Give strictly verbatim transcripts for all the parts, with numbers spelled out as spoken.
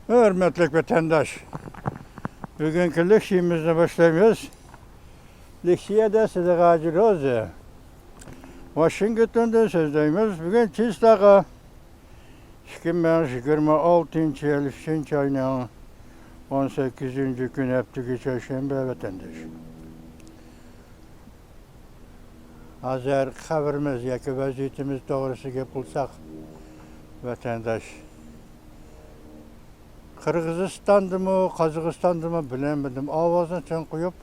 ھۆرمەتلىك ۋەتەنداش، بۈگۈنكى لېكسىيەمىزنى باشلايمىز. لېكسىيەدە سىدىق ھاجى روزى ۋاشىنگتوندىن سۆزلەيمىز. بۈگۈن چىسلاغا ئىككى مىڭ يىگىرمە ئالتىنچى يىل ئۈچىنچى ئاينىڭ ئون سەككىزىنچى كۈنى، ھەپتىگە چارشەنبە، ۋەتەنداش. ھازىر خەۋىرىمىز ياكى ۋەزىيىتىمىز توغرىسىدا گەپ قىلساق، ۋەتەنداش، قىرغىزىستاندىمۇ، قازاقىستاندىمۇ بىلەلمىدىم. ئاۋازنى چىڭ قويۇپ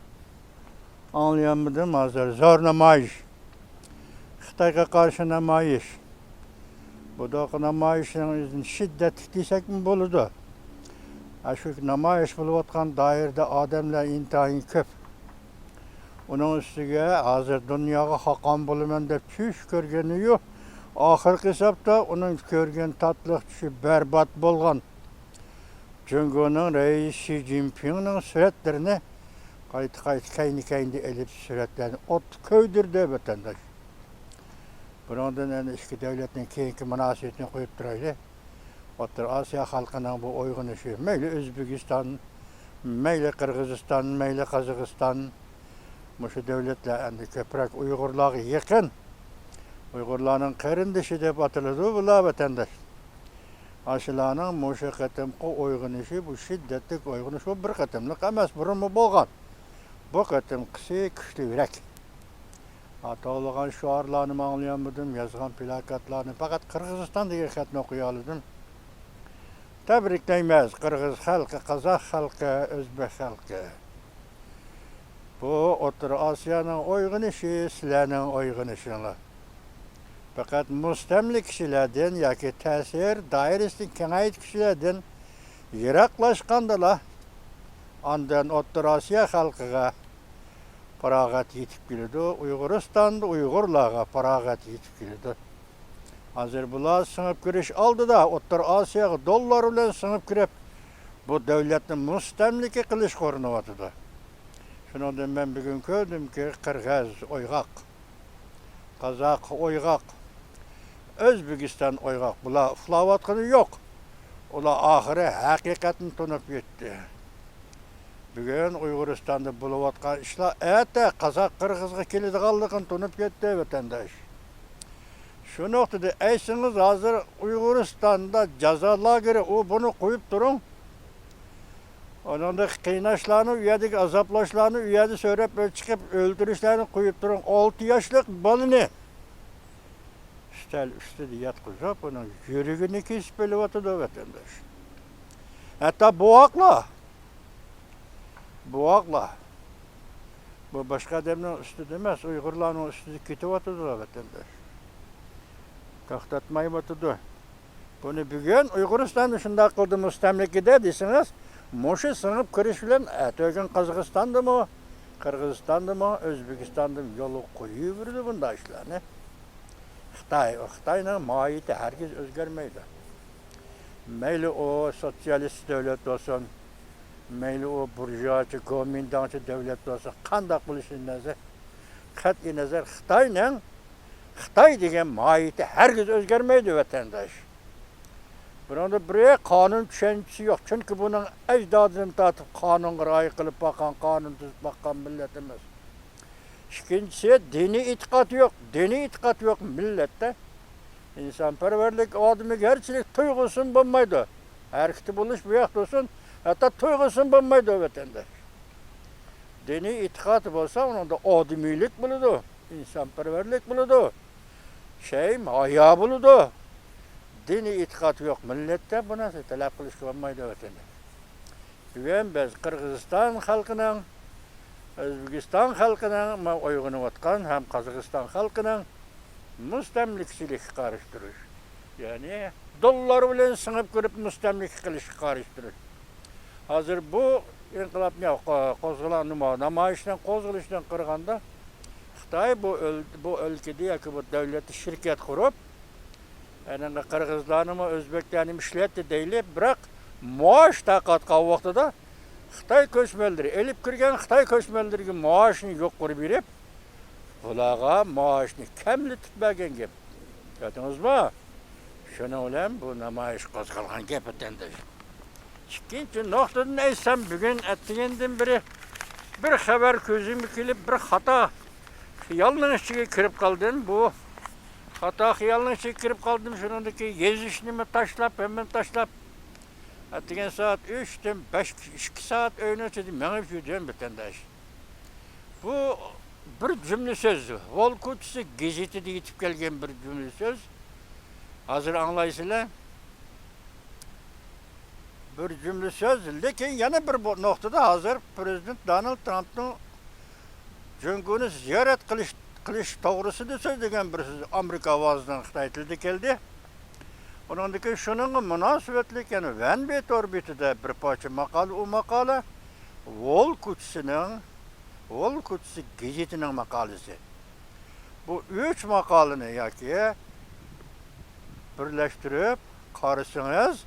ئاڭلىيالمىدىم. ھازىر زور نامايىش، خىتايغا قارشى نامايىش. بۇنداق نامايىشنىڭ ئۆزىنى شىددەتلىك دېسەكمۇ بولىدۇ. ئاشۇ نامايىش بولۇۋاتقان دائىرىدە ئادەملەر ئىنتايىن كۆپ. ئۇنىڭ ئۈستىگە ھازىر دۇنياغا خاقان بولىمەن دەپ چۈش كۆرگىنى يوق. ئاخىرقى ھېسابتا ئۇنىڭ كۆرگەن تاتلىق چۈشى بەربات بولغان. جۇڭگونىڭ رەئىسى شى جىنپىڭنىڭ سۈرەتلىرىنى قايتا-قايتا كەينى-كەينىدىن ئېلىپ، سۈرەتلەرنى ئوتتا كۆيدۈردى، ۋەتەنداش. بۇنىڭدىن ئەنە ئىككى دۆلەتنىڭ كېيىنكى مۇناسىۋىتىنى قويۇپ تۇرايلى. ئوتتۇرا ئاسىيا خەلقىنىڭ بۇ ئويغىنىشى، مەيلى ئۆزبېكىستان، مەيلى قىرغىزىستان، مەيلى قازاقىستان، مۇشۇ دۆلەتلەر ئەمدى كۆپرەك ئۇيغۇرلارغا يېقىن، ئۇيغۇرلارنىڭ قېرىندىشى دەپ ئاتىلىدۇ بۇلار، ۋەتەنداش. ئاشۇلارنىڭ مۇشۇ قېتىمقى ئويغىنىشى، بۇ شىددەتلىك ئويغىنىش، بۇ بىر قېتىملىق ئەمەس، بۇرۇنمۇ بولغان. بۇ قېتىمقىسى كۈچلۈرەك. ھا، توۋلىغان شوئارلارنىمۇ ئاڭلىيالمىدىم، يازغان پىلاكاتلارنى پەقەت قىرغىزىستان دېگەن خەتنى ئوقۇيالىدىم. تەبرىكلەيمىز، قىرغىز خەلقى، قازاق خەلقى، ئۆزبېك خەلقى. بۇ ئوتتۇرا ئاسىيانىڭ ئويغىنىشى، سىلەرنىڭ ئويغىنىشىڭلار. پەقەت مۇستەملىكىچىلەردىن ياكى تەسىر دائىرىسىنى كېڭەيتكۈچىلەردىن يىراقلاشقاندىلا، ئاندىن ئوتتۇرا ئاسىيا خەلقىگە پاراغەت يېتىپ كېلىدۇ، ئۇيغۇرىستاندا ئۇيغۇرلارغا پاراغەت يېتىپ كېلىدۇ. ھازىر بۇلار سىڭىپ كىرىش ئالدىدا ئوتتۇرا ئاسىياغا دوللار بىلەن سىڭىپ كىرىپ، بۇ دۆلەتنى مۇستەملىكە قىلىشقا ئۇرۇنۇۋاتىدۇ. شۇنىڭدىن مەن بۈگۈن كۆردۈمكى، قىرغىز ئويغاق، قازاق ئويغاق، ئۆزبېكىستان ئويغاق. بۇلار ئۇخلاۋاتقىنى يوق. ئۇلار ئاخىرى ھەقىقەتنى تونۇپ يەتتى. بۈگۈن ئۇيغۇرىستاندا بولۇۋاتقان ئىشلار ئەتە قازاق قىرغىزغا كېلىدىغانلىقىنى تونۇپ يەتتى، ۋەتەنداش. شۇ نۇقتىدا ئەيسىڭىز ھازىر ئۇيغۇرىستاندا جازا لاگېرى، ئۇ بۇنى قويۇپ تۇرۇڭ. ئۇنىڭدا قىيناشلارنى، ئۇ يەردىكى ئازابلاشلارنى ئۇ يەردە سۆرەپ چىقىپ ئۆلتۈرۈشلەرنى قويۇپ تۇرۇڭ. ئالتە ياشلىق بالىنى ئۈستەل ئۈستىدە ياتقۇزۇپ، ئۇنىڭ يۈرىكىنى كېسىپ ئېلىۋاتىدۇ، ۋەتەنداش. ھەتتا بوۋاقلار، بوۋاقلار، بۇ باشقا ئادەمنىڭ ئۈستىدە ئەمەس، ئۇيغۇرلارنىڭ ئۈستىدە كېتىۋاتىدۇ، ۋەتەنداش. توختاتمايۋاتىدۇ. بۇنى بۈگۈن ئۇيغۇرىستاندا شۇنداق قىلدى مۇستەملىكىدە دېسىڭىز، مۇشۇ سىڭىپ كىرىش بىلەن ئەتىگۈن قازاقىستاندىمۇ، قىرغىزىستاندىمۇ، ئۆزبېكىستاندىمۇ يولغا قويۇۋېرىدۇ بۇنداق ئىشلارنى. خىتاي، خىتاينىڭ ماھىيىتى ھەرگىز ئۆزگەرمەيدۇ. مەيلى ئۇ سوتسىيالىست دۆلەت بولسۇن، مەيلى ئۇ بۇرژۇئاچە، گومىنداڭچە دۆلەت بولسۇن، قانداق بولۇشىدىن نەزەر، قەتئىي نەزەر، خىتاينىڭ، خىتاي دېگەن ماھىيىتى ھەرگىز ئۆزگەرمەيدۇ، ۋەتەنداش. بۇنىڭدا بىر قانۇن چۈشەنچىسى يوق، چۈنكى بۇنىڭ ئەجدادىدىن تارتىپ قانۇنغا رىئايە قىلىپ باققان، قانۇن تۈزۈپ باققان مىللەت ئەمەس. ئىككىنچىسى، دىنىي ئېتىقاد يوق. دىنىي ئېتىقاد يوق مىللەتتە ئىنسانپەرۋەرلىك، ئادىمىي گەرچىلىك تۇيغۇسىمۇ بولمايدۇ. ھەرىكىتى بولۇش بۇ ياقتا بولسۇن، ھەتتا تۇيغۇسىمۇ بولمايدۇ ۋەتەندە. دىنىي ئېتىقاد بولسا، ئۇنىڭدا ئادىمىيلىك بولىدۇ، ئىنسانپەرۋەرلىك بولىدۇ، شەيم ھايا بولىدۇ. دىنىي ئېتىقاد يوق مىللەتتە بۇ نەرسە تەلەپ قىلىشقا بولمايدۇ ۋەتەندە. بۈگۈن بىز قىرغىزىستان خەلقىنىڭ، ئۆزبېكىستان خەلقىنىڭ مانا ئويغىنىۋاتقان ھەم قازاقىستان خەلقىنىڭ مۇستەملىكىچىلىككە قارشى تۇرۇش، يەنى دوللار بىلەن سىڭىپ كىرىپ مۇستەملىكە قىلىشقا قارشى تۇرۇش. ھازىر بۇ ئىنقىلابنى قو-، قوزغىلاڭ نېمە، نامايىشنىڭ قوزغىلىشىدىن قارىغاندا، خىتاي بۇ ئۆل-، بۇ ئۆلكىدە ياكى بۇ دۆلەتتە شىركەت قۇرۇپ، ئەنە قىرغىزلارنىمۇ، ئۆزبەكلەرنىمۇ ئىشلەتتى دەيلى، بىراق مائاش تارقاتقان ۋاقتىدا خىتاي كۆچمەنلىرى، ئېلىپ كىرگەن خىتاي كۆچمەنلىرىگە مائاشنى يۇقىرى بېرىپ، بۇلارغا مائاشنى كەملىتىپ بەرگەن گەپ. كۆردىڭىزمۇ؟ شۇنىڭ بىلەن بۇ نامايىش قوزغالغان گەپ، ۋەتەنداش. ئىككىنچى نۇقتىدىن ئېيتسام، بۈگۈن ئەتىگەندىن بېرى بىر خەۋەر كۆزۈمگە كېلىپ، بىر خاتا خىيالنىڭ ئىچىگە كىرىپ قالدىم. بۇ خاتا خىيالنىڭ ئىچىگە كىرىپ قالدىم. شۇنىڭدىكى يېزىشنىمۇ تاشلاپ، ھەممىنى تاشلاپ، ئەتىگەن سائەت ئۈچتىن بەش، ئىككى سائەت ئۆينىڭ ئىچىدە مېڭىپ يۈردۈم، ۋەتەنداش. بۇ بىر جۈملە سۆز، ۋول كوچىسى گېزىتىدە يېتىپ كەلگەن بىر جۈملە سۆز. ھازىر ئاڭلايسىلەر. بىر جۈملە سۆز، لېكىن يەنە بىر بو-، نۇقتىدا ھازىر پىرېزىدېنت دونالد ترامپنىڭ جۇڭگونى زىيارەت قىلىش، قىلىش توغرىسىدا سۆزلىگەن بىر سۆز، ئامېرىكا ئاۋازىنىڭ خىتاي تىلىدا كەلدى. ئۇنىڭدىن كېيىن شۇنىڭغا مۇناسىۋەتلىك يەنە ۋەنبى تور بېتىدە بىر پارچە ماقالە، ئۇ ماقالە ۋول كوچىسىنىڭ، ۋول كوچىسى گېزىتىنىڭ ماقالىسى. بۇ ئۈچ ماقالىنى ياكى بىرلەشتۈرۈپ قارىسىڭىز،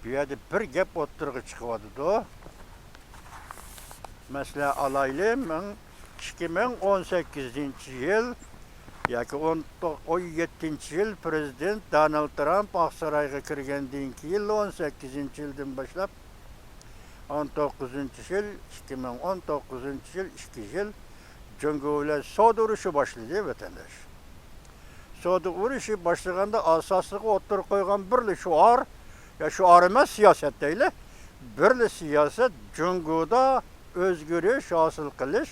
بۇ يەردە بىر گەپ ئوتتۇرىغا چىقىۋاتىدۇ. مەسىلەن، ئالايلى، مىڭ، ئىككى مىڭ ئون سەككىزىنچى يىل ياكى ئون، ئون يەتتىنچى يىل پىرېزىدېنت دونالد ترامپ ئاقسارايغا كىرگەندىن كېيىن، ئون سەككىزىنچى يىلدىن باشلاپ، ئون توققۇزىنچى يىل، ئىككى مىڭ ئون توققۇزىنچى يىل، ئىككى يىل جۇڭگو بىلەن سودا ئۇرۇشى باشلىدى، ۋەتەنداش. سودا ئۇرۇشى باشلىغاندا ئاساسلىقى ئوتتۇرىغا قويغان بىرلا شوئار، يا شوئار ئەمەس، سىياسەت دەيلى. بىرلا سىياسەت، جۇڭگودا ئۆزگىرىش ھاسىل قىلىش،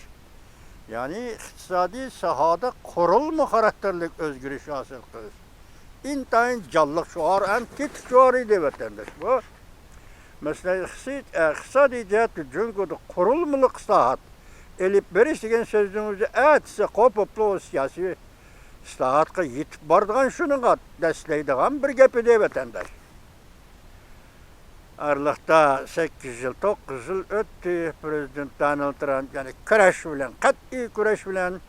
يەنى ئىقتىسادىي ساھەدە قۇرۇلما خاراكتېرلىك ئۆزگىرىش ھاسىل قىلىش. ئىنتايىن جانلىق شوئار ھەم تېتىك شوئار ئىدى، ۋەتەنداش. بۇ، مەسىلەن، ئىقتىساد-، ئىقتىسادىي جەھەتتە جۇڭگودا قۇرۇلمىلىق ئىسلاھات ئېلىپ بېرىش دېگەن سۆزنىڭ ئۆزى ئەتىسى قوپۇپلا ئۇ سىياسىي ئىسلاھاتقا يېتىپ بارىدىغان، شۇنىڭغا دەسلەيدىغان بىر گەپ ئىدى، ۋەتەنداش. ئارىلىقتا سەككىز يىل، توققۇز يىل ئۆتتى. پىرېزىدېنت دونالد ترامپ يەنە كۈرەش بىلەن، قەتئىي كۈرەش بىلەن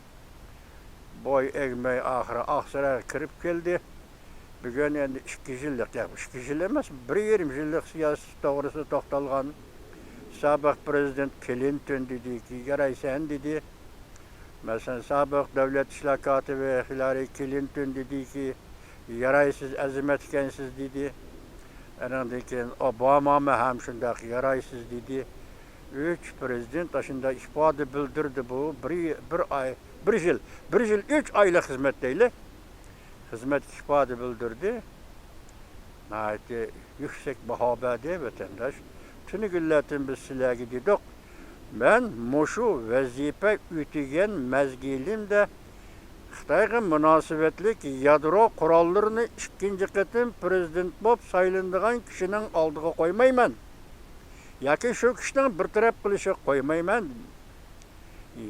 بوي ئەگمەي ئاخىرى ئاقسارايغا كىرىپ كەلدى. بۈگۈن ئەمدى ئىككى يىللىق، ياق، ئىككى يىل ئەمەس، بىر يېرىم يىللىق سىياسىتى توغرىسىدا توختالغان سابىق پىرېزىدېنت كلىنتون دېدىكى، يارايسەن دېدى. مەسىلەن، سابىق دۆلەت ئىشلار كاتىپى خىلارى كلىنتون دېدىكى، يارايسىز، ئەزىمەت ئىكەنسىز دېدى. ئانىڭدىن كېيىن ئوبامامۇ ھەم شۇنداق يارايسىز دېدى. ئۈچ پىرېزىدېنت ئاشۇنداق ئىپادە بىلدۈردى. بۇ بىر، بىر ئاي، بىر يىل، بىر يىل ئۈچ ئايلىق خىزمەت دەيلى. خىزمەتكە ئىپادە بىلدۈردى. ناھايىتى يۈكسەك باھا بەردى ۋەتەنداش. تۈنۈگۈنلەردىن بىز سىلەرگە دېدۇق. مەن مۇشۇ ۋەزىپە ئۆتىگەن مەزگىلىمدە خىتايغا مۇناسىۋەتلىك يادرو قوراللىرىنى ئىككىنچى قېتىم پىرېزىدېنت بولۇپ سايلىنىدىغان كىشىنىڭ ئالدىغا قويمايمەن. ياكى شۇ كىشىنىڭ بىر تەرەپ قىلىشىغا قويمايمەن.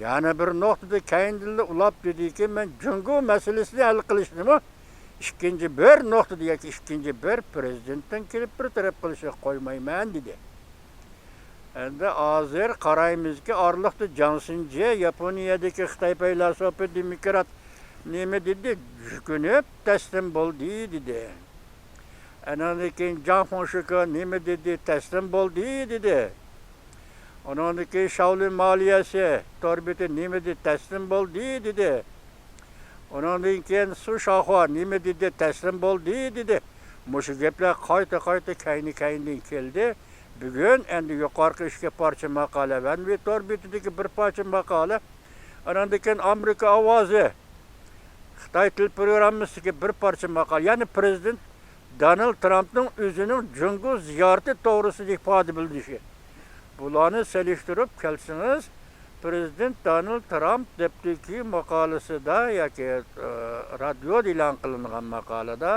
يەنە بىر نۇقتىدا كەينىدىنلا ئۇلاپ دېدىكى، مەن جۇڭگو مەسىلىسىنى ھەل قىلىشنىمۇ ئىككىنچى بىر نۇقتىدا ياكى ئىككىنچى بىر پىرېزىدېنتنىڭ كېلىپ بىر تەرەپ قىلىشىغا قويمايمەن، دېدى. ئەمدى ھازىر قارايمىزكى، ئارىلىقتا جاڭ سىنجې، ياپونىيەدىكى خىتاي پەيلاسوپى، دېموكرات، نېمە دېدى؟ جۈكۈنۈپ تەسلىم بولدى، دېدى. ئانىڭدىن كېيىن جاڭ فېڭشىكې نېمە دېدى؟ تەسلىم بولدى، دېدى. ئۇنىڭدىن كېيىن شاۋلىن مالىيەسى تور بېتى نېمە دېدى؟ تەسلىم بولدى، دېدى. ئۇنىڭدىن كېيىن سۇ شاخۇا نېمە دېدى؟ تەسلىم بولدى، دېدى. مۇشۇ گەپلەر قايتا-قايتا كەينى-كەينىدىن كەلدى. بۈگۈن ئەمدى يۇقىرىقى ئىككى پارچە ماقالە، ۋەنۋى تور بېتىدىكى بىر پارچە ماقالە، ئانىڭدىن كېيىن ئامېرىكا ئاۋازى، خىتاي تىل پروگراممىسىدىكى بىر پارچە ماقالە، يەنى پىرېزىدېنت دونالد ترامپنىڭ ئۆزىنىڭ جۇڭگو زىيارىتى توغرىسىدا ئىپادە بىلدۈرۈشى. بۇلارنى سېلىشتۇرۇپ كەلسىڭىز، پىرېزىدېنت دونالد ترامپ دەپتىكى ماقالىسىدا ياكى، ئى، رادىيودا ئېلان قىلىنغان ماقالىدا،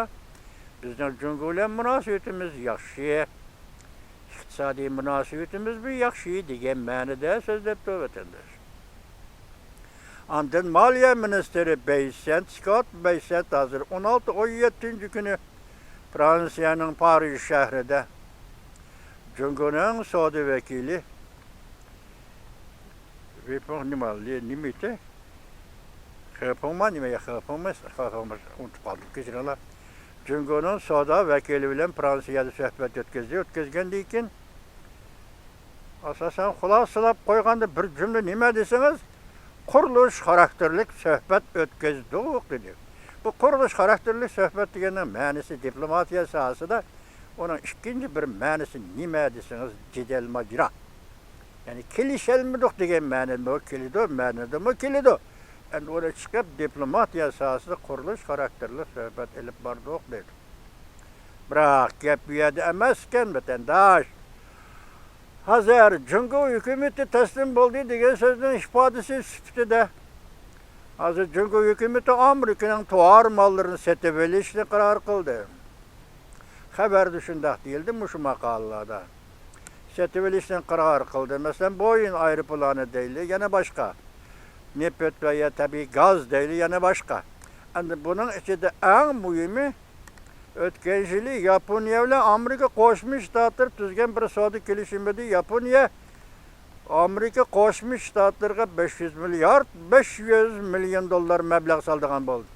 بىزنىڭ جۇڭگو بىلەن مۇناسىۋىتىمىز ياخشى، ئىقتىسادىي مۇناسىۋىتىمىزمۇ ياخشى دېگەن مەنىدە سۆزلەپتۇ، ۋەتەنداش. ئاندىن مالىيە مىنىستىرى بېيسەنت، سكوت بېيسەنت ھازىر ئون ئالتە، ئون يەتتىنچى كۈنى فرانسىيەنىڭ پارىژ شەھىرىدە جۇڭگونىڭ سودا ۋەكىلى ۋېپىڭ نېمە، لې-، نېمە ئىدى؟ خېپىڭما نېمە يا، خېپىڭما، خېپىڭما، ئۇنتۇپ قالدىم، كەچۈرۈڭلار. جۇڭگونىڭ سودا ۋەكىلى بىلەن فرانسىيەدە سۆھبەت ئۆتكۈزدى. ئۆتكۈزگەندىن كېيىن، ئاساسەن، خۇلاسىلاپ قويغاندا بىر جۈملە نېمە دېسىڭىز، قۇرۇلۇش خاراكتېرلىك سۆھبەت ئۆتكۈزدۇق، دېدى. بۇ قۇرۇلۇش خاراكتېرلىك سۆھبەت دېگەننىڭ مەنىسى دىپلوماتىيە ساھەسىدە ئۇنىڭ ئىككىنچى بىر مەنىسى نېمە دېسىڭىز، جېدەل ماجىرا. يەنى كېلىشەلمىدۇق دېگەن مەنىدىمۇ كېلىدۇ، مەنىدىمۇ كېلىدۇ. ئەمدى ئۇنى چىقىپ دىپلوماتىيە ساھەسىدە قۇرۇلۇش خاراكتېرلىق سۆھبەت ئېلىپ باردۇق دەيدۇ. بىراق گەپ بۇ يەردە ئەمەس ئىكەن، ۋەتەنداش. ھازىر جۇڭگو ھۆكۈمىتى تەسلىم بولدى دېگەن سۆزنىڭ ئىپادىسى سۈپىتىدە، ھازىر جۇڭگو ھۆكۈمىتى ئامېرىكىنىڭ تاۋار ماللىرىنى سېتىۋېلىشنى قارار قىلدى. خەۋەردە شۇنداق دېيىلدى مۇشۇ ماقالىلاردا. سېتىۋېلىشنى قارار قىلدى. مەسىلەن، بويىڭ ئايروپىلانى دەيلى، يەنە باشقا. نېفىت ۋە يا تەبىئىي گاز دەيلى، يەنە باشقا. ئەمدى بۇنىڭ ئىچىدە ئەڭ مۇھىمى، ئۆتكەن يىلى ياپونىيە بىلەن ئامېرىكا قوشما شتاتلىرى تۈزگەن بىر سودا كېلىشىمىدە ياپونىيە ئامېرىكا قوشما شتاتلىرىغا بەش يۈز مىليارد بەش يۈز مىليون دوللار مەبلەغ سالىدىغان بولدى.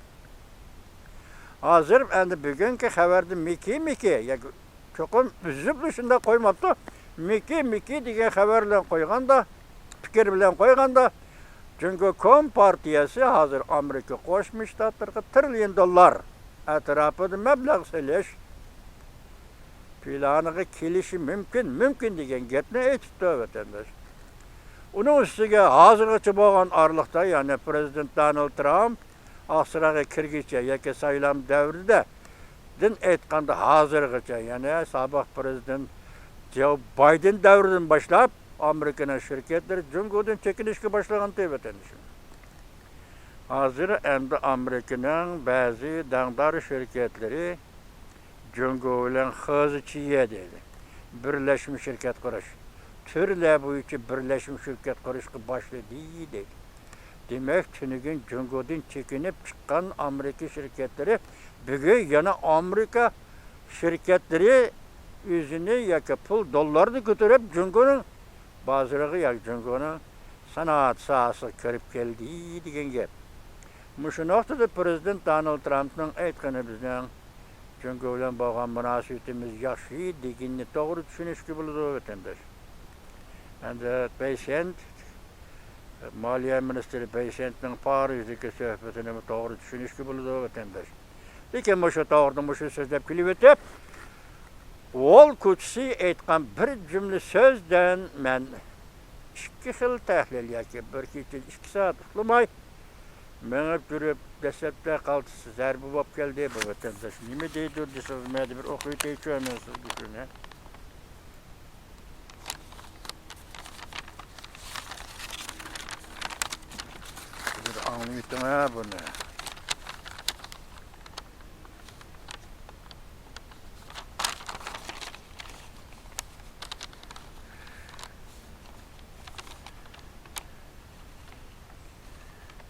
ھازىر ئەمدى بۈگۈنكى خەۋەردە مىكى مىكى، ياكى چوقۇم ئۈزۈپلا شۇنداق قويماپتۇ. مىكى مىكى دېگەن خەۋەر بىلەن قويغاندا، پىكىر بىلەن قويغاندا، جۇڭگو كومپارتىيەسى ھازىر ئامېرىكا قوشما شتاتلىرىغا تىرىليون دوللار ئەتراپىدا مەبلەغ سېلىش پىلانىغا كېلىشى مۇمكىن، مۇمكىن دېگەن گەپنى ئېيتىپتۇ، ۋەتەنداش. ئۇنىڭ ئۈستىگە ھازىرغىچە بولغان ئارىلىقتا، يەنى پرېزىدېنت دونالد ترامپ ئاقسارايغا كىرگىچە ياكى سايلام دەۋرىدە، دىن ئېيتقاندا ھازىرغىچە، يەنى سابىق پرېزىدېنت جو بايدېن دەۋرىدىن باشلاپ ئامېرىكىنىڭ شىركەتلىرى جۇڭگودىن چېكىنىشكە باشلىغانتى، ۋەتەندىشىم. ھازىر ئەمدى ئامېرىكىنىڭ بەزى داڭدار شىركەتلىرى جۇڭگو بىلەن خې زې چې يې دەيدۇ، بىرلەشمە شىركەت قۇرۇش، تۈرلەر بويىچە بىرلەشمە شىركەت قۇرۇشقا باشلىدى دەيدۇ. دېمەك، تۈنۈگۈن جۇڭگودىن چېكىنىپ چىققان ئامېرىكا شىركەتلىرى بۈگۈن يەنە ئامېرىكا شىركەتلىرى ئۆزىنى ياكى پۇل دوللارنى كۆتۈرۈپ جۇڭگونىڭ بازىرىغا ياكى جۇڭگونىڭ سانائەت ساھەسىگە كىرىپ كەلدى دېگەن گەپ. مۇشۇ نۇقتىدا پرېزىدېنت دونالد ترامپنىڭ ئېيتقىنى بىزنىڭ جۇڭگو بىلەن بولغان مۇناسىۋىتىمىز ياخشى دېگىنىنى توغرا چۈشىنىشكە بولىدۇ، ۋەتەنداش. ئەمدى بېيسېنت، مالىيە مىنىستىرى بېيسېنتنىڭ پارىژدىكى سۆھبىتىنىمۇ توغرا چۈشىنىشكە بولىدۇ، ۋەتەنداش. لېكىن مۇشۇ توغرىدا مۇشۇ سۆزلەپ كېلىۋېتىپ، ۋول كوچىسى ئېيتقان بىر جۈملە سۆزدىن مەن ئىككى خىل تەھلىل ياكى بىر كېچە ئىككى سائەت ئۇخلىماي مېڭىپ يۈرۈپ، دەسلەپتە قالتىس زەربە بولۇپ كەلدى. بۇ ۋەتەنداش نېمە دەيدۇ دېسىڭىز، مەن بىر ئوقۇۋېتەيچۇ مەن سىزگە شۇنى. بىر ئاڭلىۋېتىڭ ھە بۇنى.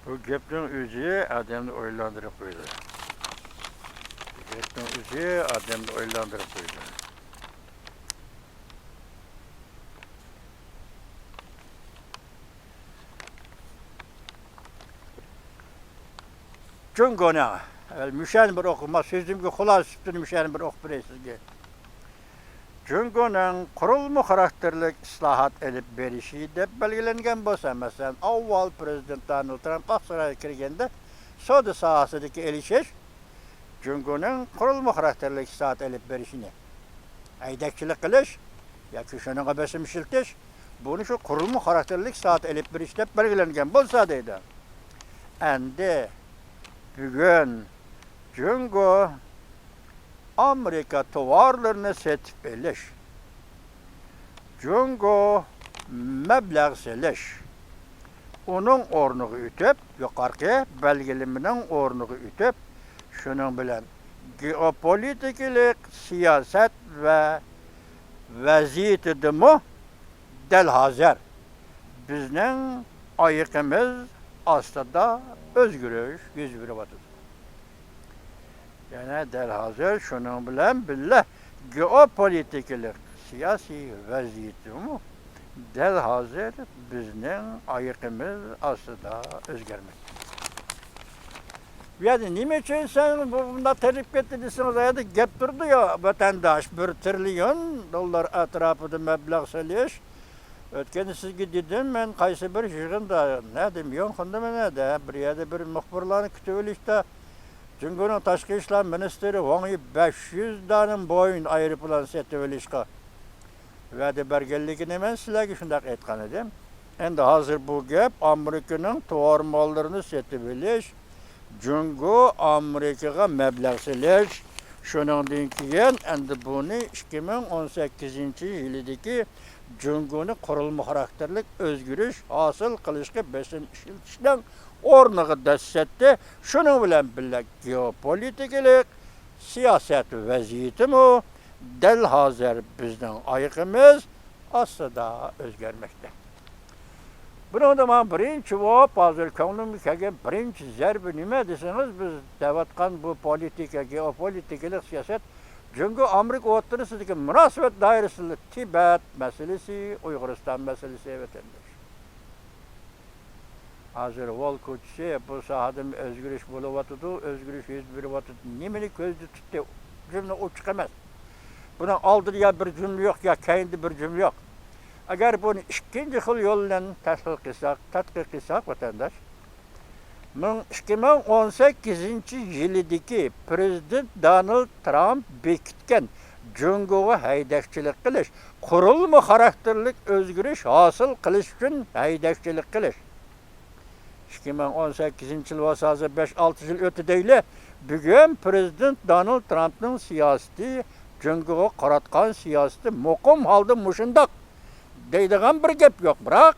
بۇ گەپنىڭ ئۆزى ئادەمنى ئويلاندۇرۇپ قويىدۇ. بۇ گەپنىڭ ئۆزى ئادەمنى ئويلاندۇرۇپ قويىدۇ. جۇڭگونىڭ، ئەۋەل مۇشۇنى بىر ئوقۇپ، ما سۆزۈمگە خۇلاسە سۈپىتىدە مۇشۇنى بىر ئوقۇپ بېرەي سىزگە. جۇڭگونىڭ قۇرۇلما خاراكتېرلىك ئىسلاھات ئېلىپ بېرىشى دەپ بەلگىلەنگەن بولسا، مەسىلەن، ئاۋۋال پرېزىدېنت دونالد ترامپ ئاقسارايغا كىرگەندە سودا ساھەسىدىكى ئېلىشىش، جۇڭگونىڭ قۇرۇلما خاراكتېرلىك ئىسلاھات ئېلىپ بېرىشىنى، ھەيدەكچىلىك قىلىش ياكى شۇنىڭغا بېسىم ئىشلىتىش، بۇنى شۇ قۇرۇلما خاراكتېرلىك ئىسلاھات ئېلىپ بېرىش دەپ بەلگىلەنگەن بولسا دەيدۇ. ئەمدى بۈگۈن جۇڭگو ئامېرىكا تاۋارلىرىنى سېتىپ ئېلىش، جۇڭگو مەبلەغ سېلىش، ئۇنىڭ ئورنىغا ئۆتۈپ، يۇقىرىقى بەلگىلىمىنىڭ ئورنىغا ئۆتۈپ، شۇنىڭ بىلەن گېئوپولىتىكىلىق سىياسەت ۋە ۋەزىيىتىدىمۇ دەل ھازىر بىزنىڭ ئايىقىمىز ئاستىدا ئۆزگىرىش يۈز بېرىۋاتىدۇ. يەنە دەل ھازىر شۇنىڭ بىلەن بىللە، گېئوپولىتىكىلىق سىياسىي ۋەزىيىتىمۇ دەل ھازىر بىزنىڭ ئايىقىمىز ئاستىدا ئۆزگەرمەكتە. بۇ يەردە نېمە ئۈچۈن سەن بۇ، بۇنداق تېرىپ كەتتى دېسىڭىز، ئۇ يەردە گەپ تۇرىدۇ يا، ۋەتەنداش، بىر تىرىليون دوللار ئەتراپىدا مەبلەغ سېلىش. ئۆتكەندە سىزگە دېدىم، مەن قايسى بىر يىغىندا، نەدە، ميۇنخېندىمۇ نەدە، بىر يەردە بىر مۇخبىرلارنى كۈتۈۋېلىشتا، جۇڭگونىڭ تاشقى ئىشلار مىنىستىرى ۋاڭ يى بەش يۈز دانە بويىڭ ئايروپىلان سېتىۋېلىشقا ۋەدە بەرگەنلىكىنى مەن سىلەرگە شۇنداق ئېيتقان ئىدىم. ئەمدى ھازىر بۇ گەپ ئامېرىكىنىڭ تاۋار ماللىرىنى سېتىۋېلىش، جۇڭگو ئامېرىكىغا مەبلەغ سېلىش، شۇنىڭدىن كېيىن ئەمدى بۇنى ئىككى مىڭ ئون سەككىزىنچى يىلىدىكى جۇڭگونى قۇرۇلما خاراكتېرلىك ئۆزگىرىش ھاسىل قىلىشقا بېسىم ئىشلىتىشنىڭ ئورنىغا دەسسەتتى. شۇنىڭ بىلەن بىللە، گېئوپولىتىكىلىق سىياسەت ۋەزىيىتىمۇ دەل ھازىر بىزنىڭ ئايىقىمىز ئاستىدا ئۆزگەرمەكتە. بۇنىڭدا ماڭا بىرىنچى بولۇپ، ھازىر كۆڭلۈمگە كەلگەن بىرىنچى زەربە نېمە دېسىڭىز، بىز دەۋاتقان بۇ پولىتىكا، گېئوپولىتىكىلىق سىياسەت جۇڭگو ئامېرىكا ئوتتۇرىسىدىكى مۇناسىۋەت دائىرىسىدە تىبەت مەسىلىسى، ئۇيغۇرىستان مەسىلىسى، ۋەتەنداش. ھازىر ۋول كوچىسى بۇ ساھەدىمۇ ئۆزگىرىش بولۇۋاتىدۇ، ئۆزگىرىش يۈز بېرىۋاتىدۇ. نېمىنى كۆزدە تۇتتى؟ جۈملە ئوچۇق ئەمەس. بۇنىڭ ئالدىدا يا بىر جۈملە يوق، يا كەينىدە بىر جۈملە يوق. ئەگەر بۇنى ئىككىنچى خىل يول بىلەن تەھلىل قىلساق، تەتقىق قىلساق، ۋەتەنداش، مىڭ، ئىككى مىڭ ئون سەككىزىنچى يىلىدىكى پىرېزىدېنت دونالد ترامپ بېكىتكەن جۇڭگوغا ھەيدەكچىلىك قىلىش، قۇرۇلما خاراكتېرلىك ئۆزگىرىش ھاسىل قىلىش ئۈچۈن ھەيدەكچىلىك قىلىش. ئىككى مىڭ ئون سەككىزىنچى يىل بولسا، ھازىر بەش، ئالتە يىل ئۆتتى دەيلى. بۈگۈن پىرېزىدېنت دونالد ترامپنىڭ سىياسىتى، جۇڭگوغا قاراتقان سىياسىتى مۇقىم ھالدا مۇشۇنداق دەيدىغان بىر گەپ يوق. بىراق،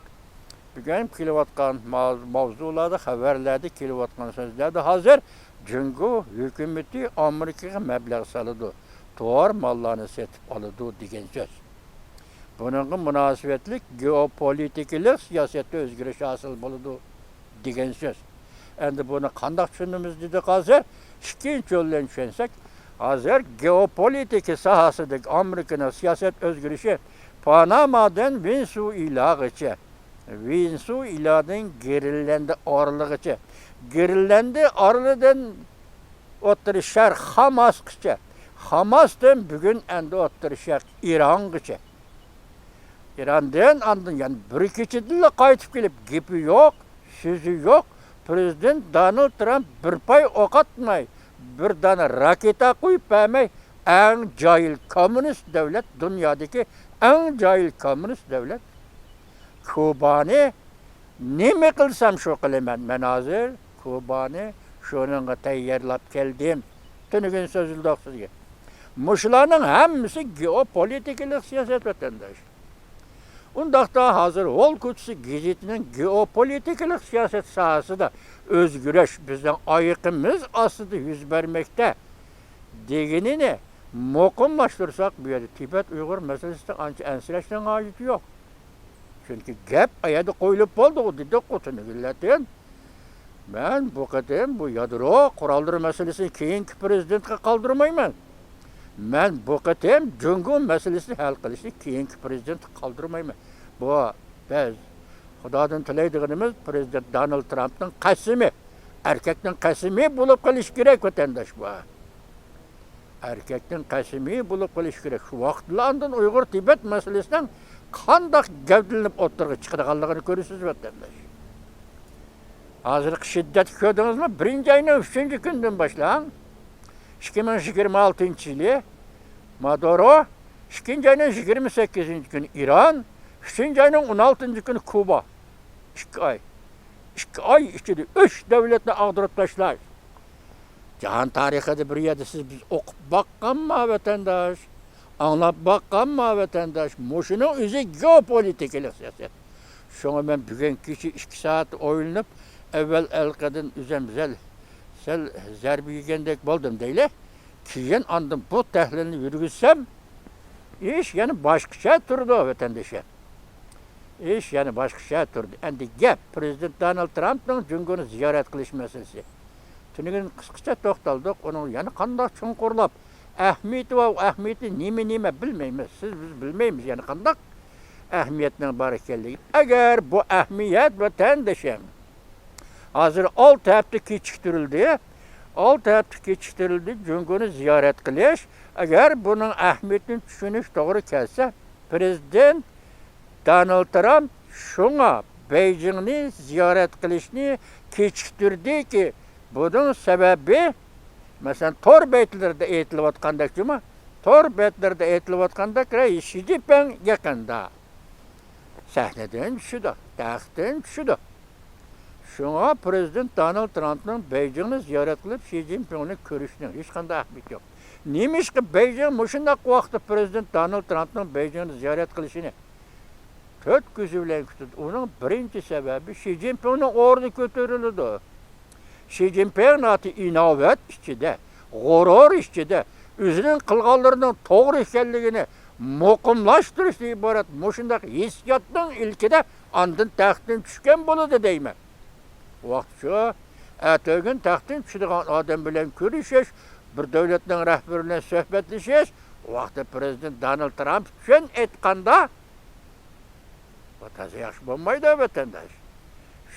بۈگۈن كېلىۋاتقان ماۋ-، ماۋزۇلاردا، خەۋەرلەردە كېلىۋاتقان سۆزلەردە ھازىر جۇڭگو ھۆكۈمىتى ئامېرىكىغا مەبلەغ سالىدۇ، تاۋار ماللارنى سېتىپ ئالىدۇ دېگەن سۆز. بۇنىڭغا مۇناسىۋەتلىك گېئوپولىتىكىلىق سىياسەتتە ئۆزگىرىش ھاسىل بولىدۇ دېگەن سۆز. ئەمدى بۇنى قانداق چۈشىنىمىز دېدۇق ھازىر؟ ئىككىنچى يول بىلەن چۈشەنسەك، ھازىر گېئوپولىتىكا ساھەسىدىكى ئامېرىكىنىڭ سىياسەت ئۆزگىرىشى پانامادىن ۋېنېسۇئېلاغىچە، ۋېنېسۇئېلادىن گرېنلاندىيە ئارىلىغىچە، گرېنلاندىيە ئارىلىدىن ئوتتۇرا شەرق خاماسقىچە، خاماستىن بۈگۈن ئەمدى ئوتتۇرا شەرق ئىرانغىچە. ئىراندىن ئاندىن يەنە بىر كېچىدىلا قايتىپ كېلىپ، گېپى يوق، سۆزى يوق. پىرېزىدېنت دونالد ترامپ بىر پاي ئوق ئاتماي، بىر دانە راكېتا قويۇپ بەرمەي، ئەڭ جاھىل كوممۇنىست دۆلەت، دۇنيادىكى ئەڭ جاھىل كوممۇنىست دۆلەت كۇبانى نېمە قىلسام شۇ قىلىمەن. مەن ھازىر كۇبانى شۇنىڭغا تەييارلاپ كەلدىم. تۈنۈگۈن سۆزلىدۇق سىزگە. مۇشۇلارنىڭ ھەممىسى گېئوپولىتىكىلىق سىياسەت، ۋەتەنداش. ئۇنداقتا ھازىر ۋول كوچىسى گېزىتىنىڭ گېئوپولىتىكىلىق سىياسەت ساھەسىدە ئۆزگىرىش بىزنىڭ ئايىقىمىز ئاستىدا يۈز بەرمەكتە دېگىنىنى مۇقىملاشتۇرساق، بۇ يەردە تىبەت ئۇيغۇر مەسىلىسىدە ئانچە ئەنسىرەشنىڭ ھاجىتى يوق. چۈنكى گەپ ئايەردە قويۇلۇپ بولدىغۇ دېدۇققۇ تۈنۈگۈنلەردىن. مەن بۇ قېتىم بۇ يادرو قوراللىرى مەسىلىسىنى كېيىنكى پىرېزىدېنتقا قالدۇرمايمەن. مەن بۇ قېتىم جۇڭگو مەسىلىسىنى ھەل قىلىشنى كېيىنكى پىرېزىدېنتقا قالدۇرمايمەن. بۇ بىز خۇدادىن تىلەيدىغىنىمىز پىرېزىدېنت دونالد ترامپنىڭ قەسىمى، ئەركەكنىڭ قەسىمى بولۇپ قېلىشى كېرەك، ۋەتەنداش، بۇ. ئەركەكنىڭ قەسىمى بولۇپ قېلىشى كېرەك. شۇ ۋاقىتلا ئاندىن ئۇيغۇر تىبەت مەسىلىسىنىڭ قانداق گەۋدىلىنىپ ئوتتۇرىغا چىقىدىغانلىقىنى كۆرىسىز، ۋەتەنداش. ھازىرقى شىددەتنى كۆردىڭىزمۇ؟ بىرىنچى ئاينىڭ ئۈچىنچى كۈنىدىن باشلاڭ. ئىككى مىڭ يىگىرمە ئالتىنچى يىلى مادورو، ئىككىنچى ئاينىڭ يىگىرمە سەككىزىنچى كۈنى ئىران، ئۈچىنچى ئاينىڭ ئون ئالتىنچى كۈنى كۇبا. ئىككى ئاي. ئىككى ئاي ئىچىدە ئۈچ دۆلەتنى ئاغدۇرۇپ تاشلاش. جاھان تارىخىدا بىر يەردە سىز بىز ئوقۇپ باققانما، ۋەتەنداش؟ ئاڭلاپ باققانما، ۋەتەنداش؟ مۇشۇنىڭ ئۆزى گېئوپولىتىكىلىق سىياسەت. شۇڭا مەن بۈگۈن كېچە ئىككى سائەت ئويلىنىپ، ئەۋۋەل ئەلقىدىن ئۆزۈم زەل-، سەل زەربە يېگەندەك بولدۇم دەيلى. كېيىن ئاندىن بۇ تەھلىلنى يۈرگۈزسەم، ئىش يەنە باشقىچە تۇرىدۇ، ۋەتەندىشىم. ئىش يەنە باشقىچە تۇردى. ئەمدى گەپ پىرېزىدېنت دونالد ترامپنىڭ جۇڭگونى زىيارەت قىلىش مەسىلىسى. تۈنۈگۈن قىسقىچە توختالدۇق. ئۇنىڭ يەنە قانداق چوڭقۇرلاپ ئەھمىيىتى بار، ئۇ ئەھمىيىتى نېمە، نېمە بىلمەيمىز. سىز، بىز بىلمەيمىز يەنە قانداق ئەھمىيەتنىڭ بار ئىكەنلىكىنى. ئەگەر بۇ ئەھمىيەت، ۋەتەندىشىم، ھازىر ئالتە ھەپتە كېچىكتۈرۈلدى. ئالتە ھەپتە كېچىكتۈرۈلدى جۇڭگونى زىيارەت قىلىش. ئەگەر بۇنىڭ ئەھمىيىتىنى چۈشىنىش توغرا كەلسە، پىرېزىدېنت دونالد ترامپ شۇڭا بېيجىڭنى زىيارەت قىلىشنى كېچىكتۈردىكى، بۇنىڭ سەۋەبى مەسىلەن، تور بەتلىرىدە ئېيتىلىۋاتقاندەك جۇمۇ، تور بەتلىرىدە ئېيتىلىۋاتقاندەك، رەئىس شى جىنپىڭ يېقىندا سەھنىدىن چۈشىدۇ، تەختتىن چۈشىدۇ. شۇڭا پىرېزىدېنت دونالد ترامپنىڭ بېيجىڭنى زىيارەت قىلىپ، شى جىنپىڭنى كۆرۈشىنىڭ ھېچقانداق ئەھمىيىتى يوق. نېمىشقا بېيجىڭ مۇشۇنداق ۋاقىتتا پىرېزىدېنت دونالد ترامپنىڭ بېيجىڭنى زىيارەت قىلىشىنى تۆت كۆزى بىلەن كۈتىدۇ؟ ئۇنىڭ بىرىنچى سەۋەبى شى جىنپىڭنىڭ ئورنى كۆتۈرۈلىدۇ. شى جىنپىڭ ناھايىتى ئىناۋەت ئىچىدە، غۇرۇر ئىچىدە، ئۆزىنىڭ قىلغانلىرىنىڭ توغرا ئىكەنلىكىنى مۇقىملاشتۇرۇشتىن ئىبارەت مۇشۇنداق ھېسسىياتنىڭ ئىلكىدە ئاندىن تەختتىن چۈشكەن بولىدۇ دەيمەن. ۋاقتى شۇ. ئەتىگۈن تەختتىن چۈشىدىغان ئادەم بىلەن كۆرۈشۈش، بىر دۆلەتنىڭ رەھبىرى بىلەن سۆھبەتلىشىش، ۋاقتى پىرېزىدېنت دونالد ترامپ ئۈچۈن ئېيتقاندا، بۇ تازا ياخشى بولمايدۇ، ۋەتەنداش.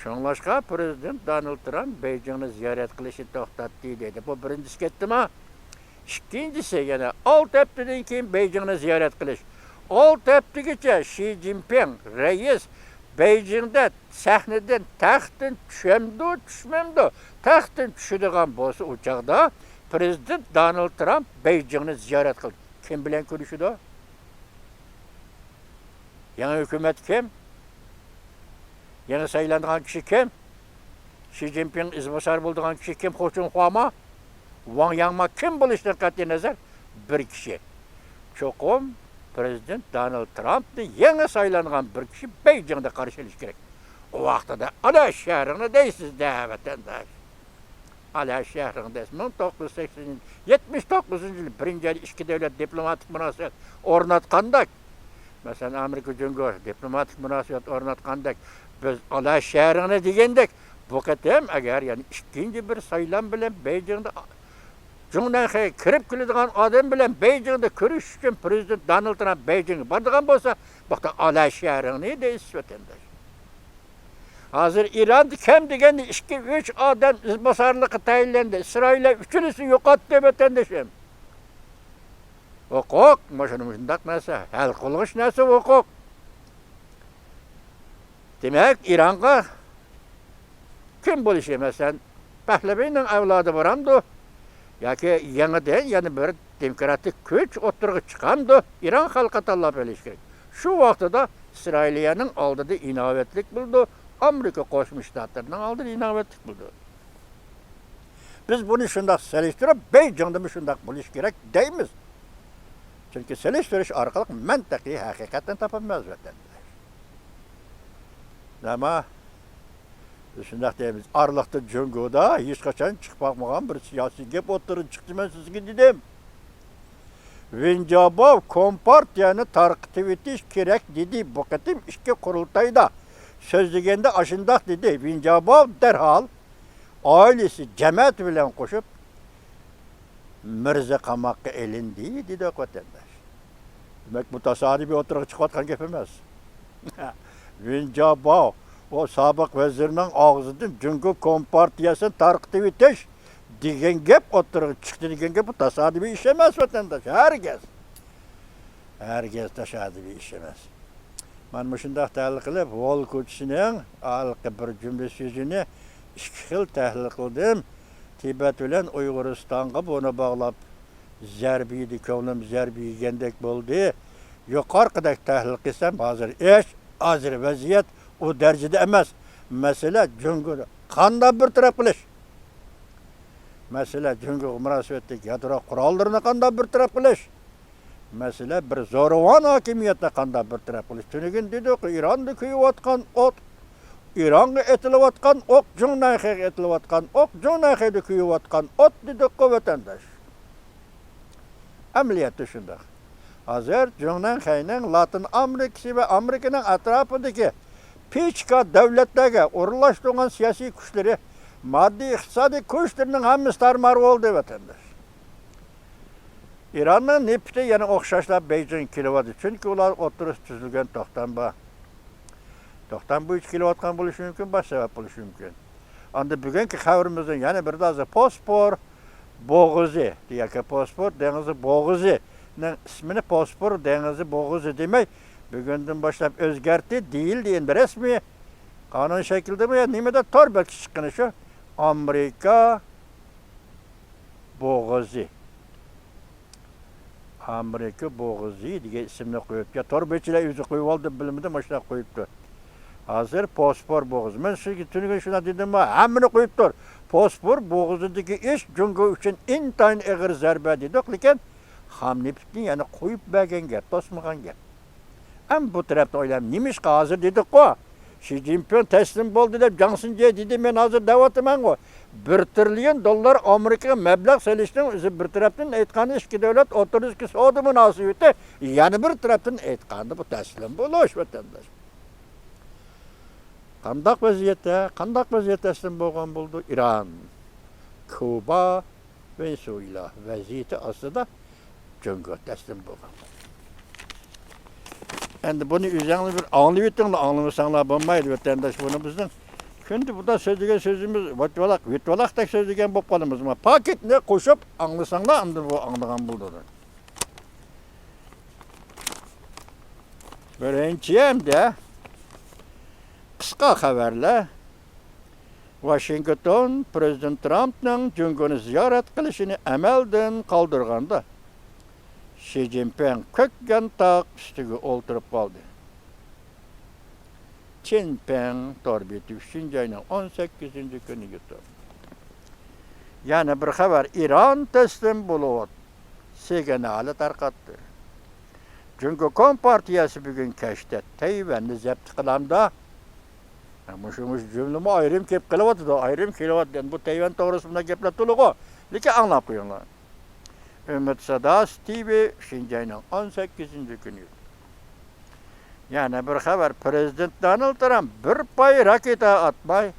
شۇڭلاشقا پىرېزىدېنت دونالد ترامپ بېيجىڭنى زىيارەت قىلىشنى توختاتتى دەيدۇ. بۇ بىرىنچىسى كەتتىما؟ ئىككىنچىسى، يەنە ئالتە ھەپتىدىن كېيىن بېيجىڭنى زىيارەت قىلىش. ئالتە ھەپتىگىچە شى جىنپىڭ رەئىس بېيجىڭدە سەھنىدىن، تەختتىن چۈشەمدۇ، چۈشمەمدۇ؟ تەختتىن چۈشىدىغان بولسا، ئۇ چاغدا پىرېزىدېنت دونالد ترامپ بېيجىڭنى زىيارەت قىلدى. كىم بىلەن كۆرۈشىدۇ؟ يېڭى ھۆكۈمەت كىم؟ يېڭى سايلانغان كىشى كىم؟ شى جىنپىڭ ئىزباسار بولىدىغان كىشى كىم؟ خۇ چۈنخۇاما؟ ۋاڭ ياڭما؟ كىم بولۇشىدىن قەتئىينەزەر، بىر كىشى. چوقۇم پىرېزىدېنت دونالد ترامپنى يېڭى سايلانغان بىر كىشى بېيجىڭدا قارشى ئېلىشى كېرەك. ئۇ ۋاقتىدا ئانا شەھىرىڭنى دەيسىز-دە، ۋەتەنداش. ئانا شەھىرىڭ دەيسىز. مىڭ توققۇز يۈز سەكسەن، يەتمىش توققۇزىنچى يىلى بىرىنچى ئايدا ئىككى دۆلەت دىپلوماتىك مۇناسىۋەت ئورناتقاندەك، مەسىلەن، ئامېرىكا جۇڭگو دىپلوماتىك مۇناسىۋەت ئورناتقاندەك، بىز ئانا شەھىرىڭنى دېگەندەك، بۇ قېتىم ئەگەر يەنە ئىككىنچى بىر سايلام بىلەن بېيجىڭدا جۇڭنەنخەيگە كىرىپ كېلىدىغان ئادەم بىلەن بېيجىڭدا كۆرۈشۈش ئۈچۈن پىرېزىدېنت دونالد ترامپ بېيجىڭغا بارىدىغان بولسا، بۇ يەردە ئانا شەھىرىڭنى دەيسىز، ۋەتەنداش. ھازىر ئىراندا كەم دېگەندە ئىككى، ئۈچ ئادەم ئىزباسارلىققا تەيىنلەندى. ئىسرائىللار ئۈچىلىسىنى يوقاتتى، ۋەتەندىشىم. ھوقۇق، مۇشۇنى مۇشۇنداق نەرسە، ھەل قىلغۇچ نەرسە ھوقۇق. دېمەك، ئىرانغا كىم بولۇشى، مەسىلەن، پەھلەۋىنىڭ ئەۋلادى بارامدۇ؟ ياكى يېڭىدىن يەنە بىر دېموكراتىك كۈچ ئوتتۇرىغا چىقامدۇ؟ ئىران خەلقى تاللاپ ئېلىشى كېرەك. شۇ ۋاقتىدا ئىسرائىلىيەنىڭ ئالدىدا ئىناۋەتلىك بولىدۇ، ئامېرىكا قوشما شتاتلىرىنىڭ ئالدىدا ئىناۋەتلىك بولىدۇ. بىز بۇنى شۇنداق سېلىشتۇرۇپ، بېيجىڭدىمۇ شۇنداق بولۇشى كېرەك دەيمىز. چۈنكى سېلىشتۇرۇش ئارقىلىق مەنتىقىي ھەقىقەتنى تاپالمايمىز، ۋەتەنداش. ئەمما بىز شۇنداق دەيمىز، ئارىلىقتا جۇڭگودا ھېچقاچان چىقىپ باقمىغان بىر سىياسىي گەپ ئوتتۇرىغا چىقتى، مەن سىزگە دېدىم. ۋېن جياباۋ كومپارتىيەنى تارقىتىۋېتىش كېرەك دېدى. بۇ قېتىم ئىككى قۇرۇلتايدا سۆزلىگەندە ئاشۇنداق دېدى. ۋېن جياباۋ دەرھال ئائىلىسى، جەمەتى بىلەن قوشۇپ مىرزا قاماققا ئېلىندى، دېدۇق، ۋەتەنداش. دېمەك، بۇ تاسادىپىي ئوتتۇرىغا چىقىۋاتقان گەپ ئەمەس. ۋېن جياباۋ، ئۇ سابىق ۋەزىرنىڭ ئاغزىدىن جۇڭگو كومپارتىيەسىنى تارقىتىۋېتىش دېگەن گەپ ئوتتۇرىغا چىقتى دېگەن گەپ، بۇ تاسادىپىي ئىش ئەمەس، ۋەتەنداش، ھەرگىز. ھەرگىز تاسادىپىي ئىش ئەمەس. مانا مۇشۇنداق تەھلىل قىلىپ، ۋول كوچىسىنىڭ ھېلىقى بىر جۈملە سۆزىنى ئىككى خىل تەھلىل قىلدىم. تىبەت بىلەن ئۇيغۇرىستانغا بۇنى باغلاپ، زەربە يېدى، كۆڭلۈم زەربە يېگەندەك بولدى. يۇقىرىقىدەك تەھلىل قىلسام، ھازىر ئىش، ھازىر ۋەزىيەت ئۇ دەرىجىدە ئەمەس. مەسىلە جۇڭگونى قانداق بىر تەرەپ قىلىش؟ مەسىلە جۇڭگوغا مۇناسىۋەتلىك يادرو قوراللىرىنى قانداق بىر تەرەپ قىلىش؟ مەسىلە بىر زورىۋان ھاكىمىيەتنى قانداق بىر تەرەپ قىلىش؟ تۈنۈگۈن دېدۇق، ئىراندا كۆيۈۋاتقان ئوت، ئىرانغا ئېتىلىۋاتقان ئوق، جۇڭنەنخەيگە ئېتىلىۋاتقان ئوق، جۇڭنەنخەيدە كۆيۈۋاتقان ئوت دېدۇققۇ، ۋەتەنداش. ئەمەلىيەتتە شۇنداق. ھازىر جۇڭنەنخەينىڭ لاتىن ئامېرىكىسى ۋە ئامېرىكىنىڭ ئەتراپىدىكى پىچكا دۆلەتلەرگە ئورۇنلاشتۇرغان سىياسىي كۈچلىرى، ماددىي ئىقتىسادىي كۈچلىرىنىڭ ھەممىسى تارمار بولدى، ۋەتەنداش. ئىراننىڭ نېفىتى يەنە ئوخشاشلا بېيجىڭغا كېلىۋاتىدۇ، چۈنكى ئۇلار ئوتتۇرىسىدا تۈزۈلگەن توختام بار. توختام بويىچە كېلىۋاتقان بولۇشى مۇمكىن، باشقا سەۋەب بولۇشى مۇمكىن. ئاندىن بۈگۈنكى خەۋىرىمىزنىڭ يەنە بىر تازا، بوسپور بوغۇزى ياكى بوسپور دېڭىزى بوغۇزىنىڭ ئىسمىنى بوسپور دېڭىزى بوغۇزى دېمەي، بۈگۈندىن باشلاپ ئۆزگەرتتى، دېيىلدى. ئەمدى رەسمىي قانۇن شەكلىدىمۇ يا نېمىدە تور بەتكە چىققىنى شۇ. ئامېرىكا بوغۇزى. ئامېرىكا بوغۇزى دېگەن ئىسىمنى قويۇپتۇ. يا تور بېشىچىلەر ئۆزى قويۇۋالدى، بىلمىدىم، ئاشۇنداق قويۇپتۇ. ھازىر فوسفور بوغۇزى. مەن سىزگە تۈنۈگۈن شۇنداق دېدىممۇ، ھەممىنى قويۇپتۇ. فوسفور بوغۇزىدىكى ئىش جۇڭگو ئۈچۈن ئىنتايىن ئېغىر زەربە دېدۇق، لېكىن خام نېفىتنى يەنە قويۇپ بەرگەن گەپ، توسمىغان گەپ. ئەمما بۇ تەرەپتىن ئويلاپ، نېمىشقا ھازىر دېدۇققۇ، شى جىنپىڭ تەسلىم بولدى دەپ، جاڭ سىنجې دېدى، مەن ھازىر دەۋاتىمەنغۇ. بىر تىرىليون دوللار ئامېرىكىغا مەبلەغ سېلىشنىڭ ئۆزى بىر تەرەپتىن ئېيتقاندا ئىككى دۆلەت ئوتتۇرىسىدىكى سودا مۇناسىۋىتى، يەنە بىر تەرەپتىن ئېيتقاندا بۇ تەسلىم بولۇش، ۋەتەنداش. قانداق ۋەزىيەتتە، قانداق ۋەزىيەتتە تەسلىم بولغان بولىدۇ؟ ئىران، كۇبا، ۋېنېسۇېلا ۋەزىيىتى ئاستىدا جۇڭگو تەسلىم بولغان. ئەمدى بۇنى ئۆزۈڭلار بىر ئاڭلىۋېتىڭلار، ئاڭلىمىساڭلار بولمايدۇ، ۋەتەنداش. بۇنى بىزنىڭ كۈندە بۇدا سۆزلىگەن سۆزىمىز ۋىتۋالاق، ۋىتۋالاقتەك سۆزلىگەن بولۇپ قالىمىز. پاكىتنى قوشۇپ ئاڭلىساڭلار، ئاندىن بۇ ئاڭلىغان بولىدۇ. بىرىنچى ئەمدى قىسقا خەۋەرلەر. ۋاشىنگتون پىرېزىدېنت ترامپنىڭ جۇڭگونى زىيارەت قىلىشىنى ئەمەلدىن قالدۇرغاندا، شى جىنپىڭ كۆك يانتاق ئۈستىگە ئولتۇرۇپ قالدى. چىنپىڭ تور بېتى، ئۈچىنچى ئاينىڭ ئون سەككىزىنچى كۈنى يۇتۇپ. يەنە بىر خەۋەر، ئىران تەسلىم بولۇۋاتىدۇ. سىگنالى تارقاتتى. جۇڭگو كومپارتىيەسى بۈگۈن كەچتە تەيۋەننى زەپت قىلامدا؟ ھە، مۇشۇ، مۇشۇ جۈملىمۇ ئايرىم كېلىپ قېلىۋاتىدۇ، ئايرىم كېلىۋاتىدۇ. ئەمدى بۇ تەيۋەن توغرىسىدا بۇنداق گەپلەر تولىغۇ. لېكىن ئاڭلاپ قويۇڭلار. ئۈمىد ساداسى تىۋى، ئۈچىنچى ئاينىڭ ئون سەككىزىنچى كۈنى. يەنە بىر خەۋەر، پىرېزىدېنت دونالد ترامپ بىر پاي راكېتا ئاتماي،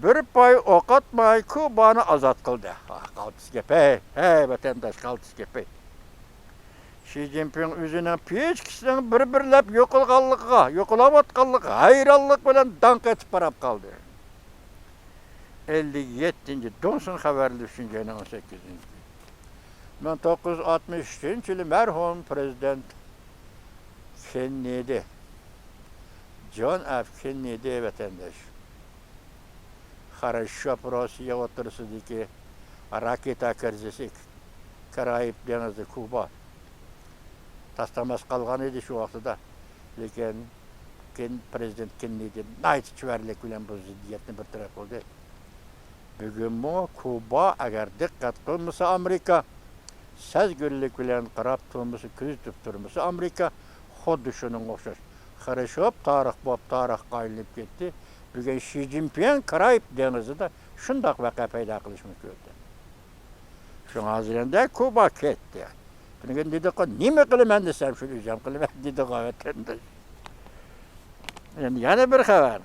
بىر پاي ئوق ئاتماي كۇبانى ئازاد قىلدى. ھا، قالتىس گەپ ھەي، ھەي، ۋەتەنداش، قالتىس گەپ ھەي. شى جىنپىڭ ئۆزىنىڭ پىچىكىسىنىڭ بىر-بىرلەپ يوقالغانلىقىغا، يوقىلاۋاتقانلىقىغا ھەيرانلىق بىلەن داڭ قېتىپ قاراپ قالدى. ئەللىك يەتتىنچى دۇڭسىن خەۋەرلىرى، ئۈچىنچى ئاينىڭ ئون سەككىزىنچى كۈنى. مىڭ توققۇز يۈز ئاتمىش ئۈچىنچى يىلى مەرھۇم پىرېزىدېنت كېننېدى، جون ئېف كېننېدى، ۋەتەنداش، خرۇشچوف روسىيە ئوتتۇرىسىدىكى راكېتا كىرىزىسى، كارائىب دېڭىزى، كۇبا تاس-تاماس قالغان ئىدى شۇ ۋاقتىدا. لېكىن كېن-، پىرېزىدېنت كېننېدى ناھايىتى چېۋەرلىك بىلەن بۇ زىددىيەتنى بىر تەرەپ قىلدى. بۈگۈنمۇ كۇبا ئەگەر دىققەت قىلمىسا ئامېرىكا، سەزگۈرلۈك بىلەن قاراپ تۇرمىسا، كۆزىتىپ تۇرمىسا ئامېرىكا، خۇددى شۇنىڭغا ئوخشاش. خرۇشچوف تارىخ بولۇپ، تارىخقا ئايلىنىپ كەتتى. بۈگۈن شى جىنپىڭ كارائىب دېڭىزىدا شۇنداق ۋەقە پەيدا قىلىشى مۇمكىن. شۇڭا ھازىر ئەمدى كۇبا كەتتى. بۈگۈن دېدىغۇ، نېمە قىلىمەن دېسەم، شۇنى ئۆزۈم قىلىمەن دېدىغۇ، ۋەتەنداش. ئەمدى يەنە بىر خەۋەر.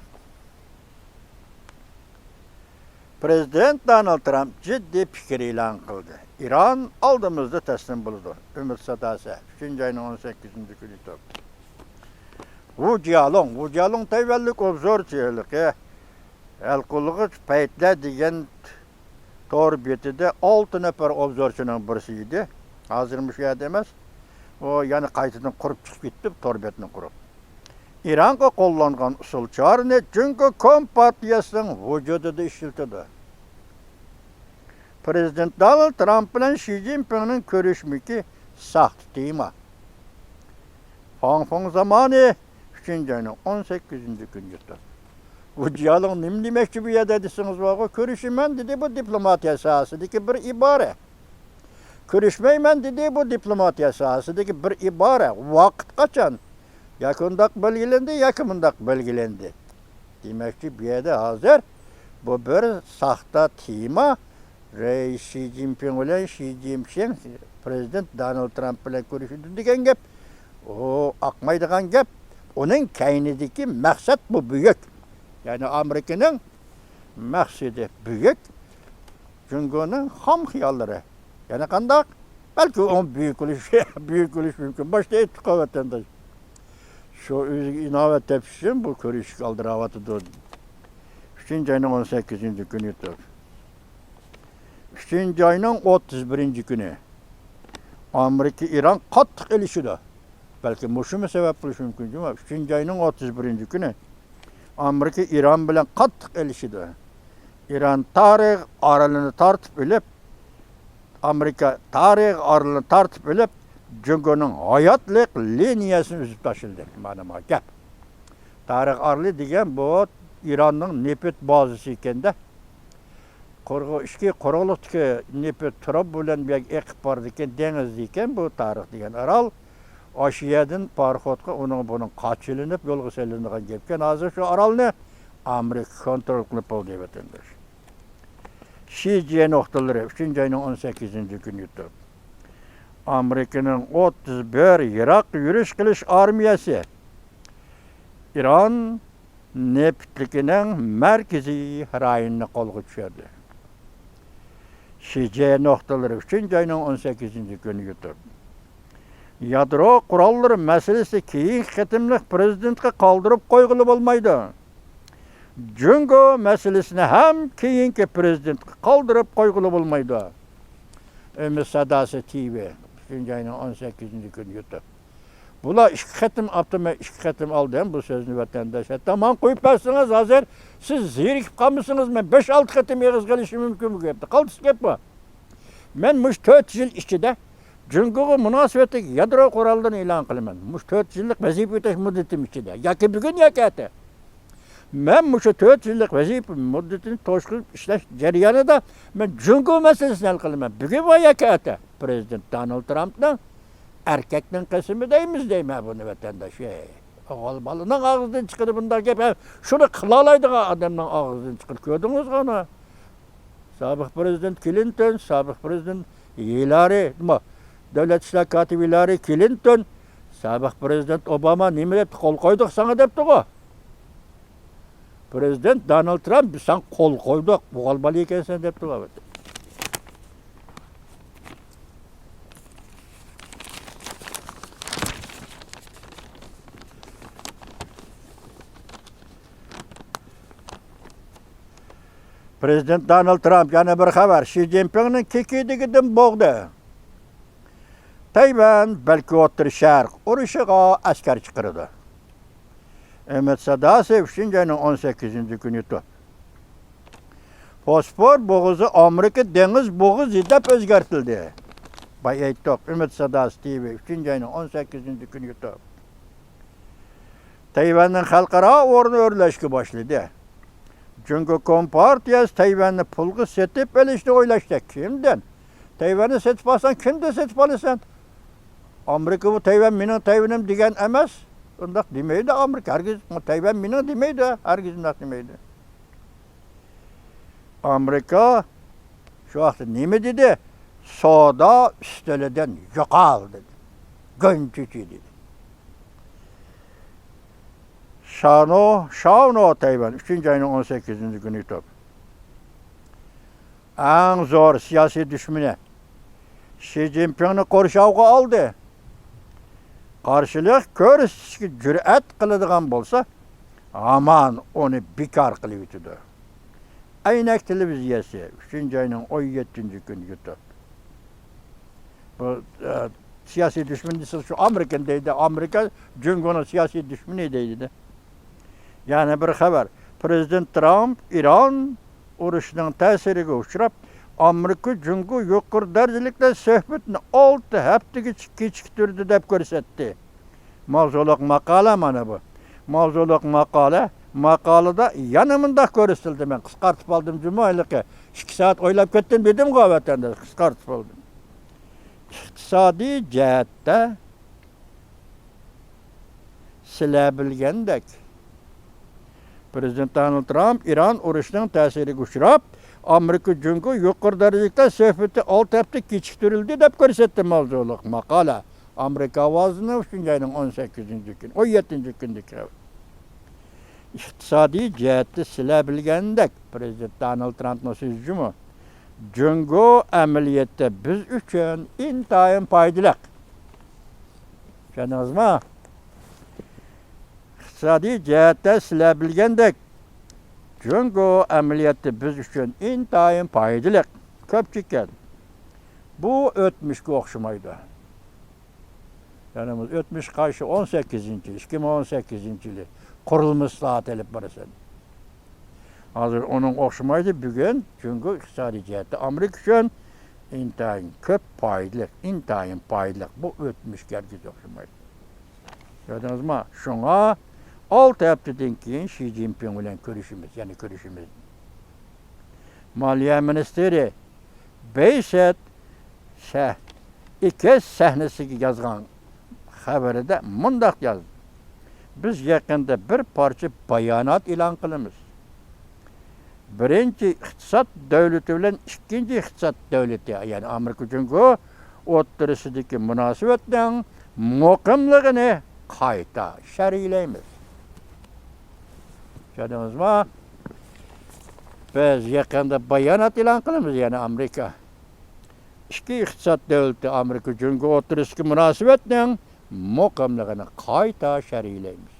پىرېزىدېنت دونالد ترامپ جىددىي پىكىر ئېلان قىلدى. ئىران ئالدىمىزدا تەسلىم بولىدۇ. ئۈمىد ساداسى، ئۈچىنچى ئاينىڭ ئون سەككىزىنچى كۈنى تۇرۇپتۇ. ۋۇ جيالۇڭ، ۋۇ جيالۇڭ تەيۋەنلىك ئوبزورچى ھېلىقى ھەل قىلغۇچ پەيتلەر دېگەن تور بېتىدە ئالتە نەپەر ئوبزورچىنىڭ بىرسى ئىدى. ھازىر مۇشۇ يەردە ئەمەس. ئۇ يەنە قايتىدىن قۇرۇپ چىقىپ كېتىپتۇ، تور بېتىنى قۇرۇپ. ئىرانغا قوللانغان ئۇسۇل چارىنى جۇڭگو كومپارتىيەسىنىڭ ۋۇجۇدىدا ئىشلىتىدۇ. پىرېزىدېنت دونالد ترامپ بىلەن شى جىنپىڭنىڭ كۆرۈشمىكى ساختا تېما. فاڭفېڭ زامانى، ئۈچىنچى ئاينىڭ ئون سەككىزىنچى كۈنى يۇتۇپ. ۋۇ جيالۇڭ نېمە دېمەكچى بۇ يەردە دېسىڭىز بارغۇ، كۆرۈشىمەن دېدى، بۇ دىپلوماتىيە ساھەسىدىكى بىر ئىبارە. كۆرۈشمەيمەن دېدى، بۇ دىپلوماتىيە ساھەسىدىكى بىر ئىبارە. ۋاقىت قاچان؟ ياكى ئۇنداق بەلگىلەندى، ياكى مۇنداق بەلگىلەندى. دېمەكچى، بۇ يەردە ھازىر بۇ بىر ساختا تېما. رەئىس شى جىنپىڭ بىلەن شى جىنپىڭ پىرېزىدېنت دونالد ترامپ بىلەن كۆرۈشىدۇ دېگەن گەپ. ئۇ ئاقمايدىغان گەپ. ئۇنىڭ كەينىدىكى مەقسەت بۇ بۈيۈك. يەنى ئامېرىكىنىڭ مەقسىتى بۈيۈك. جۇڭگونىڭ خام خىياللىرى. يەنە قانداق؟ بەلكى ئۇ بۈيۈك بولۇشى، بۈيۈك بولۇشى مۇمكىن. باشتا ئېيتتۇق ۋەتەنداش. شۇ ئۆزىگە ئىناۋەت تېپىش ئۈچۈن بۇ كۆرۈشۈشكە ئالدىراۋاتىدۇ. ئۈچىنچى ئاينىڭ ئون سەككىزىنچى كۈنى تۇر. ئۈچىنچى ئاينىڭ ئوتتۇز بىرىنچى كۈنى ئامېرىكا ئىران قاتتىق ئېلىشىدۇ. بەلكى مۇشۇمۇ سەۋەب بولۇشى مۇمكىن، جۇمۇ. ئۈچىنچى ئاينىڭ ئوتتۇز بىرىنچى كۈنى ئامېرىكا ئىران بىلەن قاتتىق ئېلىشىدۇ. ئىران تارىخ ئارىلىنى تارتىپ ئېلىپ، ئامېرىكا تارىخىي ئارىلىنى تارتىپ ئېلىپ، جۇڭگونىڭ ھاياتلىق لىنىيەسىنى ئۈزۈپ تاشلىدى. مانا ما گەپ. تارىخىي ئارىلى دېگەن بۇ ئىراننىڭ نېفىت بازىسى ئىكەندە. قۇرغۇ-، ئىچكى قۇرۇقلۇقتىكى نېفىت تۇرۇب بىلەن بۇ يەرگە ئېقىپ بارىدىكەن، دېڭىزدا ئىكەن بۇ تارىخ دېگەن ئارال. ئاشۇ يەردىن پاراخوتقا ئۇنىڭ بۇنىڭ قاچىلىنىپ يولغا سېلىنىدىغان گەپكەن. ھازىر شۇ ئارالنى ئامېرىكا كونترول قىلىپ بولدى، ۋەتەنداش. شى جيې نۇقتىلىرى، ئۈچىنچى ئاينىڭ ئون سەككىزىنچى كۈنى يۇتۇپ. ئامېرىكىنىڭ ئوتتۇز بىر يىراق يۈرۈش قىلىش ئارمىيەسى ئىران نېفىتلىكىنىڭ مەركىزىي رايونىنى قولغا چۈشۈردى. شى جيې نۇقتىلىرى، ئۈچىنچى ئاينىڭ ئون سەككىزىنچى كۈنى يۇتۇپ. يادرو قوراللىرى مەسىلىسى كېيىنكى قېتىملىق پىرېزىدېنتقا قالدۇرۇپ قويغىلى بولمايدۇ. جۇڭگو مەسىلىسىنى ھەم كېيىنكى پىرېزىدېنتقا قالدۇرۇپ قويغىلى بولمايدۇ. ئۈمىد ساداسى تىۋى، ئۈچىنچى ئاينىڭ ئون سەككىزىنچى كۈنى يۇتۇپ. بۇلار ئىككى قېتىم ئاپتۇ، مەن ئىككى قېتىم ئالدىم بۇ سۆزنى، ۋەتەنداش. ھەتتا ماڭا قويۇپ بەرسىڭىز، ھازىر سىز زېرىكىپ قالمىسىڭىز، مەن بەش-ئالتە قېتىم ئېغىزغا ئېلىشىم مۇمكىن بۇ گەپنى. قالتىس گەپ بۇ. مەن مۇشۇ تۆت يىل ئىچىدە جۇڭگوغا مۇناسىۋەتلىك يادرو قوراللىرىنى ئېلان قىلىمەن. مۇشۇ تۆت يىللىق ۋەزىپە ئۆتەش مۇددىتىم ئىچىدە. ياكى بۈگۈن، ياكى ئەتە. مەن مۇشۇ تۆت يىللىق ۋەزىپە مۇددىتىنى توشقۇن ئىشلەش جەريانىدا مەن جۇڭگو مەسىلىسىنى ھەل قىلىمەن. بۈگۈن ۋە ياكى ئەتە. پىرېزىدېنت دونالد ترامپنىڭ ئەركەكنىڭ قېسىمى دەيمىز دەيمەن بۇنى، ۋەتەنداش. ئەي، ئوغۇل بالىنىڭ ئاغزىدىن چىقىدۇ بۇنداق گەپ. ھە، شۇنى قىلالايدىغان ئادەمنىڭ ئاغزىدىن چىقىدۇ. كۆردىڭىزغۇ ئۇنى؟ سابىق پىرېزىدېنت كلىنتون، سابىق پىرېزىدېنت ھىلارى، نېمە، دۆلەت ئىشلار كاتىپى ھىلارى كلىنتون، سابىق پىرېزىدېنت ئوباما نېمە دەپتۇ؟ قول قويدۇق ساڭا دەپتىغۇ. پىرېزىدېنت دونالد ترامپ، بىز ساڭا قول قويدۇق، ئوغۇل بالا ئىكەنسەن دەپتۇغۇ. پىرېزىدېنت دونالد ترامپ يەنە بىر خەۋەر، شى جىنپىڭنىڭ كېكىدىكىدىن بوغدى. تەيۋەن بەلكى ئوتتۇرا شەرق ئۇرۇشىغا ئەسكەر چىقىرىدۇ. ئۈمىد ساداسى، ئۈچىنچى ئاينىڭ ئون سەككىزىنچى كۈنى يۇتۇپ. فوسفور بوغۇزى ئامېرىكا دېڭىز بوغۇزى دەپ ئۆزگەرتىلدى. بايا ئېيتتۇق، ئۈمىد ساداسى تىۋى، ئۈچىنچى ئاينىڭ ئون سەككىزىنچى كۈنى يۇتۇپ. تەيۋەننىڭ خەلقئارا ئورنى ئۆرلەشكە باشلىدى. جۇڭگو كومپارتىيەسى تەيۋەننى پۇلغا سېتىپ ئېلىشنى ئويلاشتى. كىمدىن؟ تەيۋەننى سېتىپ ئالساڭ، كىمدىن سېتىپ ئالىسەن؟ ئامېرىكا بۇ تەيۋەن مېنىڭ تەيۋىنىم دېگەن ئەمەس. ئۇنداق دېمەيدۇ ئامېرىكا. ھەرگىز تەيۋەن مېنىڭ دېمەيدۇ. ھەرگىز ئۇنداق دېمەيدۇ. ئامېرىكا شۇ ۋاقىتتا نېمە دېدى؟ سودا ئۈستىلىدىن يوقال دېدى. گۆنچۈچى دېدى. شانو، شاونو تەيۋەن، ئۈچىنچى ئاينىڭ ئون سەككىزىنچى كۈنى يۇتۇپ. ئەڭ زور سىياسىي دۈشمىنى شى جىنپىڭنى قورشاۋغا ئالدى. قارشىلىق كۆرسىتىشكە جۈرئەت قىلىدىغان بولسا، ھامان ئۇنى بىكار قىلىۋېتىدۇ. ئەينەك تېلېۋىزىيەسى، ئۈچىنچى ئاينىڭ ئون يەتتىنچى كۈنى يۇتۇپ. بۇ، ئە، سىياسىي دۈشمىنى دېسىڭىز، شۇ ئامېرىكىنى دەيدۇ. ئامېرىكا جۇڭگونىڭ سىياسىي دۈشمىنى دەيدۇ. يەنە بىر خەۋەر. پىرېزىدېنت ترامپ ئىران ئۇرۇشىنىڭ تەسىرىگە ئۇچراپ، ئامېرىكا جۇڭگو يۇقىرى دەرىجىلىكلەر سۆھبىتىنى ئالتە ھەپتىگىچە كېچىكتۈردى دەپ كۆرسەتتى. ماۋزۇلۇق ماقالە مانا بۇ. ماۋزۇلۇق ماقالە، ماقالىدا يەنە مۇنداق كۆرسىتىلدى، مەن قىسقارتىپ ئالدىم جۇمۇ ھېلىقى. ئىككى سائەت ئويلاپ كەتتىم دېدىمغۇ ۋەتەنداش، قىسقارتىپ ئالدىم. ئىقتىسادىي جەھەتتە سىلەر بىلگەندەك، پىرېزىدېنت دونالد ترامپ ئىران ئۇرۇشىنىڭ تەسىرىگە ئۇچراپ، ئامېرىكا جۇڭگو يۇقىرى دەرىجىلىكلەر سۆھبىتى ئالتە ھەپتە كېچىكتۈرۈلدى دەپ كۆرسەتتى ماۋزۇلۇق ماقالە. ئامېرىكا ئاۋازىنىڭ ئۈچىنچى ئاينىڭ ئون سەككىزىنچى كۈنى، ئون يەتتىنچى كۈندىكى خەۋەر. ئىقتىسادىي جەھەتتە سىلەر بىلگەندەك، پىرېزىدېنت دونالد ترامپنىڭ سۆزى جۇمۇ. جۇڭگو ئەمەلىيەتتە بىز ئۈچۈن ئىنتايىن پايدىلىق. چۈشەندىڭىزمۇ؟ ئىقتىسادىي جەھەتتە سىلەر بىلگەندەك، جۇڭگو ئەمەلىيەتتە بىز ئۈچۈن ئىنتايىن پايدىلىق. كۆپچىكەن. بۇ ئۆتمۈشكە ئوخشىمايدۇ. يەنى ئۆتمۈش قايسى؟ ئون سەككىزىنچى، ئىككى مىڭ ئون سەككىزىنچى يىلى قۇرۇلما ئىسلاھاتى ئېلىپ بارىسەن. ھازىر ئۇنىڭغا ئوخشىمايدۇ. بۈگۈن جۇڭگو ئىقتىسادىي جەھەتتە ئامېرىكا ئۈچۈن ئىنتايىن كۆپ پايدىلىق، ئىنتايىن پايدىلىق. بۇ ئۆتمۈشكە ھەرگىز ئوخشىمايدۇ. كۆردىڭىزمۇ؟ شۇڭا ئالتە ھەپتىدىن كېيىن شى جىنپىڭ بىلەن كۆرۈشىمىز، يەنە كۆرۈشىمىز. مالىيە مىنىستىرى بېيسەت سە-، ئېكس سەھنىسىگە يازغان خەۋىرىدە مۇنداق يازدى: «بىز يېقىندا بىر پارچە بايانات ئېلان قىلىمىز. بىرىنچى ئىقتىساد دۆلىتى بىلەن ئىككىنچى ئىقتىساد دۆلىتى، يەنى ئامېرىكا جۇڭگو ئوتتۇرىسىدىكى مۇناسىۋەتنىڭ مۇقىملىقىنى قايتا شەرھلەيمىز.» چۈشەندىڭىزمۇ؟ بىز يېقىندا بايانات ئېلان قىلىمىز، يەنى ئامېرىكا ئىككى ئىقتىساد دۆلىتى ئامېرىكا جۇڭگو ئوتتۇرىسىدىكى مۇناسىۋەتنىڭ مۇقىملىقىنى قايتا شەرھلەيمىز.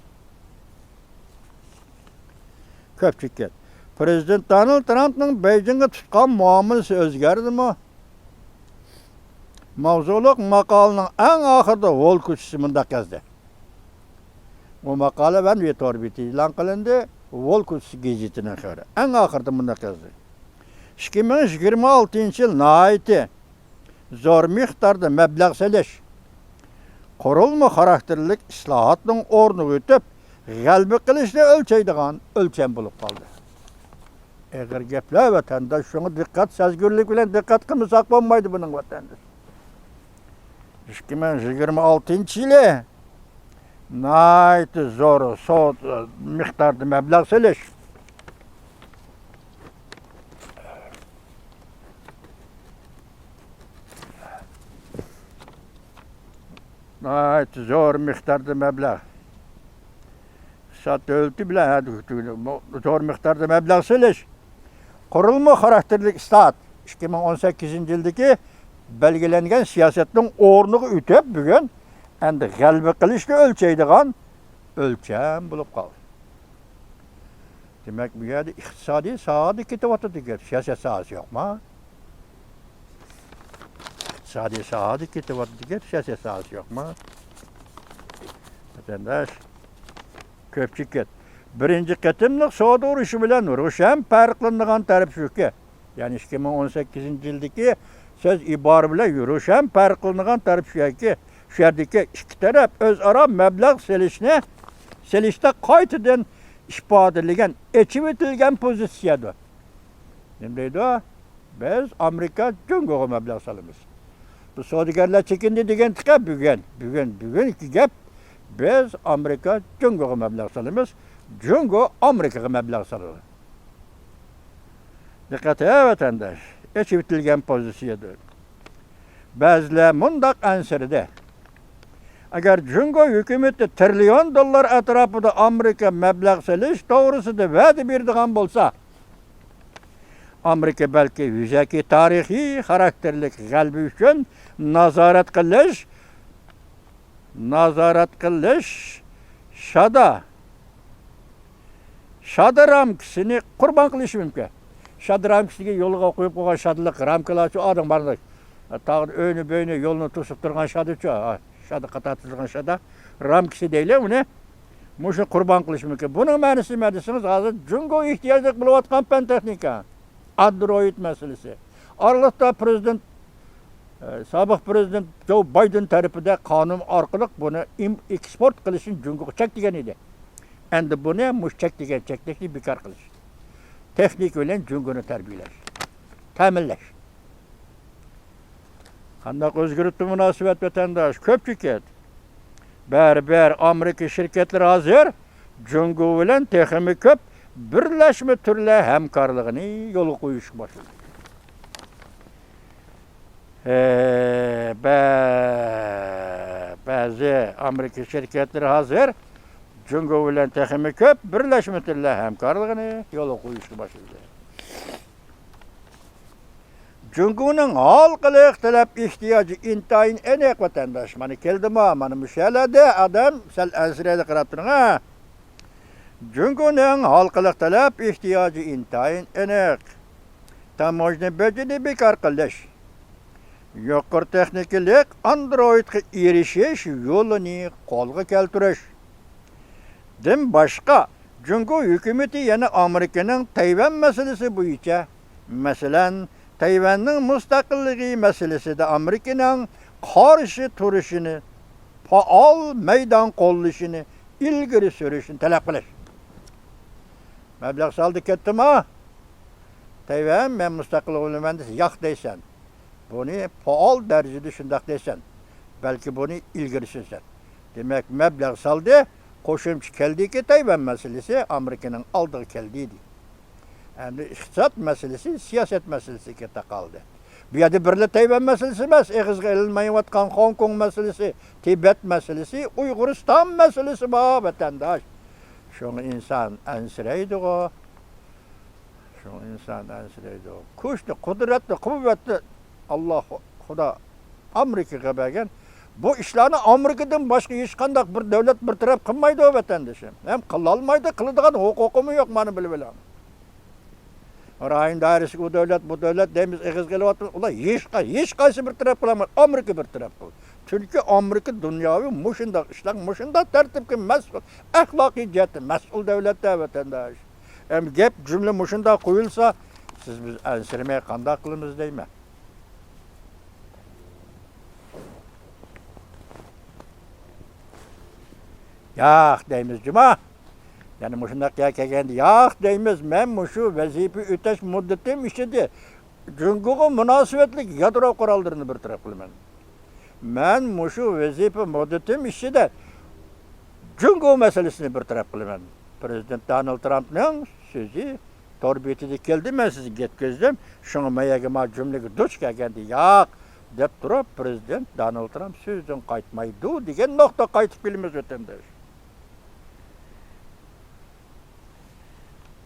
كۆپچىكىت. پىرېزىدېنت دونالد ترامپنىڭ بېيجىڭغا تۇتقان مۇئامىلىسى ئۆزگەردىمۇ؟ ماۋزۇلۇق ماقالىنىڭ ئەڭ ئاخىرىدا ۋول كوچىسى مۇنداق يازدى. بۇ ماقالە ۋەن ۋېتور بېتى ئېلان قىلىندى. ۋول كوچىسى گېزىتىنىڭ خەۋىرى. ئەڭ ئاخىرىدا مۇنداق يازدى: «ئىككى مىڭ يىگىرمە ئالتىنچى يىل ناھايىتى زور مىقداردا مەبلەغ سېلىش، قۇرۇلما خاراكتېرلىك ئىسلاھاتنىڭ ئورنىغا ئۆتۈپ، غەلىبە قىلىشنى ئۆلچەيدىغان ئۆلچەم بولۇپ قالدى.» ئېغىر گەپلەر، ۋەتەنداش، شۇڭا دىققەت، سەزگۈرلۈك بىلەن دىققەت قىلمىساق بولمايدۇ بۇنىڭ، ۋەتەنداش. ئىككى مىڭ يىگىرمە ئالتىنچى يىلى ناھايىتى زور سودا مىقداردا مەبلەغ سېلىش. ناھايىتى زور مىقداردا مەبلەغ. ئىقتىساد دۆلىتى بىلەن، ھە، زور مىقداردا مەبلەغ سېلىش، قۇرۇلما خاراكتېرلىك ئىسلاھات، ئىككى مىڭ ئون سەككىزىنچى يىلدىكى بەلگىلەنگەن سىياسەتنىڭ ئورنىغا ئۆتۈپ، بۈگۈن ئەمدى غەلىبە قىلىشنى ئۆلچەيدىغان ئۆلچەم بولۇپ قالدى. دېمەك، بۇ يەردە ئىقتىسادىي ساھەدە كېتىۋاتىدۇ گەپ، سىياسەت ساھەسى يوقما؟ ئىقتىسادىي ساھەدە كېتىۋاتىدۇ گەپ، سىياسەت ساھەسى يوقما؟ ۋەتەنداش، كۆپچىكىت. بىرىنچى قېتىملىق سودا ئۇرۇشى بىلەن روشەن پەرقلىنىدىغان تەرىپى شۇكى، يەنى ئىككى مىڭ ئون سەككىزىنچى يىلدىكى سۆز ئىبارە بىلەن روشەن پەرقلىنىدىغان تەرىپى شۇكى، شۇ يەردىكى ئىككى تەرەپ ئۆزئارا مەبلەغ سېلىشنى، سېلىشتا قايتىدىن ئىپادىلىگەن، ئېچىۋېتىلگەن پوزىتسىيەدۇر. نېمە دەيدۇ؟ «بىز ئامېرىكا جۇڭگوغا مەبلەغ سالىمىز.» بۇ سودىگەرلەر چېكىندى دېگەن تېخى بۈگۈن، بۈگۈن، بۈگۈنكى گەپ، «بىز ئامېرىكا جۇڭگوغا مەبلەغ سالىمىز، جۇڭگو ئامېرىكىغا مەبلەغ سالىدۇ.» دىققەت ھە، ۋەتەنداش، ئېچىۋېتىلگەن پوزىتسىيەدۇر. بەزىلەر مۇنداق ئەنسىرىدى: «ئەگەر جۇڭگو ھۆكۈمىتى تىرىليون دوللار ئەتراپىدا ئامېرىكا مەبلەغ سېلىش توغرىسىدا ۋەدە بېرىدىغان بولسا، ئامېرىكا بەلكى يۈزەكى تارىخىي خاراكتېرلىك غەلىبە ئۈچۈن نازارەت قىلىش، نازارەت قىلىش شادا، شادا رامكىسىنى قۇربان قىلىشى مۇمكىن.» شادا رامكىسىنى يولغا قويۇپ قويغان شادىلىق رامكىلارچۇ ئادەم بارلىق. تاغدا ئۆينى، بۆينى، يولنى توسۇپ تۇرغان شادىچۇ، شادا قاتار تۇرغان شادا رامكىسى دەيلى ئۇنى. مۇشۇنى قۇربان قىلىش مۇمكىن. بۇنىڭ مەنىسى نېمە دېسىڭىز، ھازىر جۇڭگو ئېھتىياجلىق بولۇۋاتقان پەن تېخنىكا، ئاندرويد مەسىلىسى. ئارىلىقتا پىرېزىدېنت، ئە، سابىق پىرېزىدېنت جو بايدېن تەرىپىدە قانۇن ئارقىلىق بۇنى ئىم-، ئېكسپورت قىلىشنى جۇڭگوغا چەكلىگەن ئىدى. ئەمدى بۇنى مۇشۇ چەكلىگەن چەكلەشنى بىكار قىلىش. تېخنىكا بىلەن جۇڭگونى تەربىيەلەش، تەمىنلەش. قانداق ئۆزگىرىپتۇ مۇناسىۋەت، ۋەتەنداش؟ كۆپچىكىت. بەرىبىر ئامېرىكا شىركەتلىرى ھازىر جۇڭگو بىلەن تېخىمۇ كۆپ بىرلەشمە تۈرلەر ھەمكارلىقىنى يولغا قويۇشقا باشلىدى. ھە، بە-، بەزى ئامېرىكا شىركەتلىرى ھازىر جۇڭگو بىلەن تېخىمۇ كۆپ بىرلەشمە تۈرلەر ھەمكارلىقىنى يولغا قويۇشقا باشلىدى. جۇڭگونىڭ ھالقىلىق تەلەپ ئېھتىياجى ئىنتايىن ئېنىق، ۋەتەنداش. مانا كەلدىمۇ، مانا مۇشۇ يەرلەردە ئادەم سەل ئەنسىرەيدۇ، قاراپ تۇرۇڭ ھە. جۇڭگونىڭ ھالقىلىق تەلەپ ئېھتىياجى ئىنتايىن ئېنىق. تاموژنا بېجىنى بىكار قىلىش، يۇقىرى تېخنىكىلىق ئاندرويدقا ئېرىشىش يولىنى قولغا كەلتۈرۈش. دىن باشقا، جۇڭگو ھۆكۈمىتى يەنە ئامېرىكىنىڭ تەيۋەن مەسىلىسى بويىچە، مەسىلەن، تەيۋەننىڭ مۇستەقىللىقى مەسىلىسىدە ئامېرىكىنىڭ قارشى تۇرۇشىنى، پائال مەيدان قوللىشىنى ئىلگىرى سۈرۈشنى تەلەپ قىلىش. مەبلەغ سالدى كەتتىما؟ تەيۋەن، مەن مۇستەقىل بولىمەن دېسە، ياق دەيسەن. بۇنى پائال دەرىجىدە شۇنداق دەيسەن. بەلكى بۇنى ئىلگىرى سۈرىسەن. دېمەك، مەبلەغ سالدى، قوشۇمچە كەلدىكى، تەيۋەن مەسىلىسى ئامېرىكىنىڭ ئالدىغا كەلدى دېدى. ئەمدى ئىقتىساد مەسىلىسى سىياسەت مەسىلىسىگە تاقالدى. بۇ يەردە بىرلا تەيۋەن مەسىلىسى ئەمەس، ئېغىزغا ئېلىنمايۋاتقان خوڭكوڭ مەسىلىسى، تىبەت مەسىلىسى، ئۇيغۇرىستان مەسىلىسى بار، ۋەتەنداش. شۇڭا ئىنسان ئەنسىرەيدىغۇ. شۇڭا ئىنسان ئەنسىرەيدۇ. كۈچنى، قۇدرەتنى، قۇۋۋەتنى ئاللا، خۇدا ئامېرىكىغا بەرگەن. بۇ ئىشلارنى ئامېرىكىدىن باشقا ھېچقانداق بىر دۆلەت بىر تەرەپ قىلمايدۇ، ۋەتەندىشىم. ھەم قىلالمايدۇ، قىلىدىغان ھوقۇقىمۇ يوق، مانا بىلىۋېلىڭ. رايون دائىرىسىگە ئۇ دۆلەت، بۇ دۆلەت دەيمىز، ئېغىزغا ئېلىۋاتىمىز. ئۇلار ھېچقا-، ھېچقايسى بىر تەرەپ قىلالمايدۇ، ئامېرىكا بىر تەرەپ قىلىدۇ. چۈنكى ئامېرىكا دۇنياۋى مۇشۇنداق ئىشلار، مۇشۇنداق تەرتىپكە مەسئۇل، ئەخلاقىي جەھەتتە مەسئۇل دۆلەت-تە، ۋەتەنداش. ئەمدى گەپ جۈملە مۇشۇنداق قويۇلسا، سىز بىز ئەنسىرىمەي قانداق قىلىمىز دەيمەن. ياق دەيمىز جۇما. يەنە مۇشۇنداق گەپ كەلگەندە، ياق دەيمىز، مەن مۇشۇ ۋەزىپە ئۆتەش مۇددىتىم ئىچىدە جۇڭگوغا مۇناسىۋەتلىك يادرو قوراللىرىنى بىر تەرەپ قىلىمەن. مەن مۇشۇ ۋەزىپە مۇددىتىم ئىچىدە جۇڭگو مەسىلىسىنى بىر تەرەپ قىلىمەن. پىرېزىدېنت دونالد ترامپنىڭ سۆزى تور بېتىدە كەلدى، مەن سىزگە يەتكۈزدۈم. شۇڭا مەن يەرگە ما جۈملىگە دۇچ كەلگەندە ياق دەپ تۇرۇپ، پىرېزىدېنت دونالد ترامپ سۆزىدىن قايتمايدۇ دېگەن نۇقتا قايتىپ كېلىمىز، ۋەتەنداش.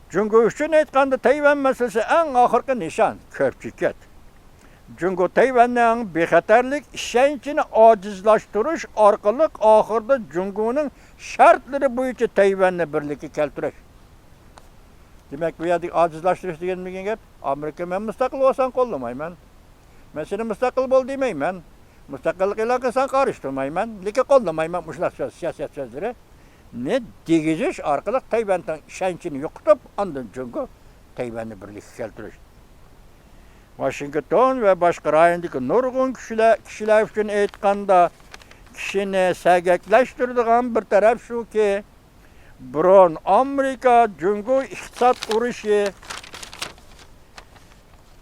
جۇڭگو ئۈچۈن ئېيتقاندا، تەيۋەن مەسىلىسى ئەڭ ئاخىرقى نىشان، كۆپ چېكىت. جۇڭگو تەيۋەننىڭ بىخەتەرلىك ئىشەنچىنى ئاجىزلاشتۇرۇش ئارقىلىق ئاخىرىدا جۇڭگونىڭ شەرتلىرى بويىچە تەيۋەننى بىرلىككە كەلتۈرۈش. دېمەك، بۇ يەردىكى ئاجىزلاشتۇرۇش دېگەن نېمە گەپ؟ ئامېرىكا، مەن مۇستەقىل بولساڭ قوللىمايمەن. مەن سېنى مۇستەقىل بول دېمەيمەن. مۇستەقىللىق ئېلان قىلساڭ قارشى تۇرمايمەن، لېكىن قوللىمايمەن، مۇشۇنداق سۆز، سىياسەت سۆزلىرى نى دېگۈزۈش ئارقىلىق تەيۋەننىڭ ئىشەنچىنى يوقىتىپ، ئاندىن جۇڭگو تەيۋەننى بىرلىككە كەلتۈرۈش. ۋاشىنگتون ۋە باشقا رايوندىكى نۇرغۇن كىشىلەر، كىشىلەر ئۈچۈن ئېيتقاندا، كىشىنى سەگەكلەشتۈرىدىغان بىر تەرەپ شۇكى، بۇرۇن ئامېرىكا جۇڭگو ئىقتىساد ئۇرۇشى،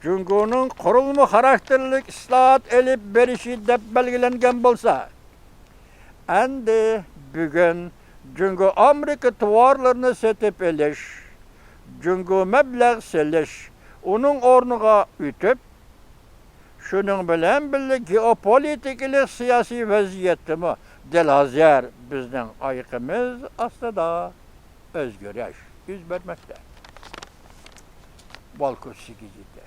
جۇڭگونىڭ قۇرۇلما خاراكتېرلىك ئىسلاھات ئېلىپ بېرىشى دەپ بەلگىلەنگەن بولسا، ئەمدى بۈگۈن جۇڭگو ئامېرىكا تاۋارلىرىنى سېتىپ ئېلىش، جۇڭگو مەبلەغ سېلىش، ئۇنىڭ ئورنىغا ئۆتۈپ، شۇنىڭ بىلەن بىللە، گېئوپولىتىكىلىق سىياسىي ۋەزىيەتتىمۇ دەل ھازىر بىزنىڭ ئايىقىمىز ئاستىدا ئۆزگىرىش يۈز بەرمەكتە. ۋالكوسسى گېزىتى.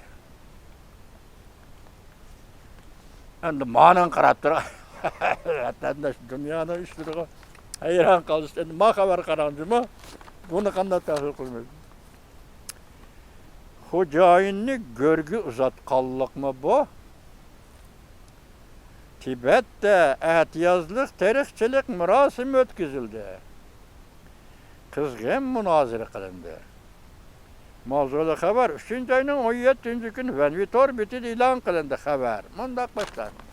ئەمدى مانىڭ قاراپ تۇرۇڭ. ۋەتەنداش دۇنيانىڭ ئىشلىرىغا ھەيران قالىسىز. ئەمدى ما خەۋەر قاراڭ جۇمۇ. بۇنى قانداق تەھلىل قىلىمىز؟ خوجايىننى گۆرگە ئۇزاتقانلىقمۇ بۇ؟ تىبەتتە ئەتىيازلىق تېرىقچىلىق مۇراسىمى ئۆتكۈزۈلدى. قىزغىن مۇنازىرە قىلىندى. ماۋزۇلۇق خەۋەر ئۈچىنچى ئاينىڭ ئون يەتتىنچى كۈنى ۋەنۋى تور بېتىدە ئېلان قىلىندى. خەۋەر مۇنداق باشلاندى.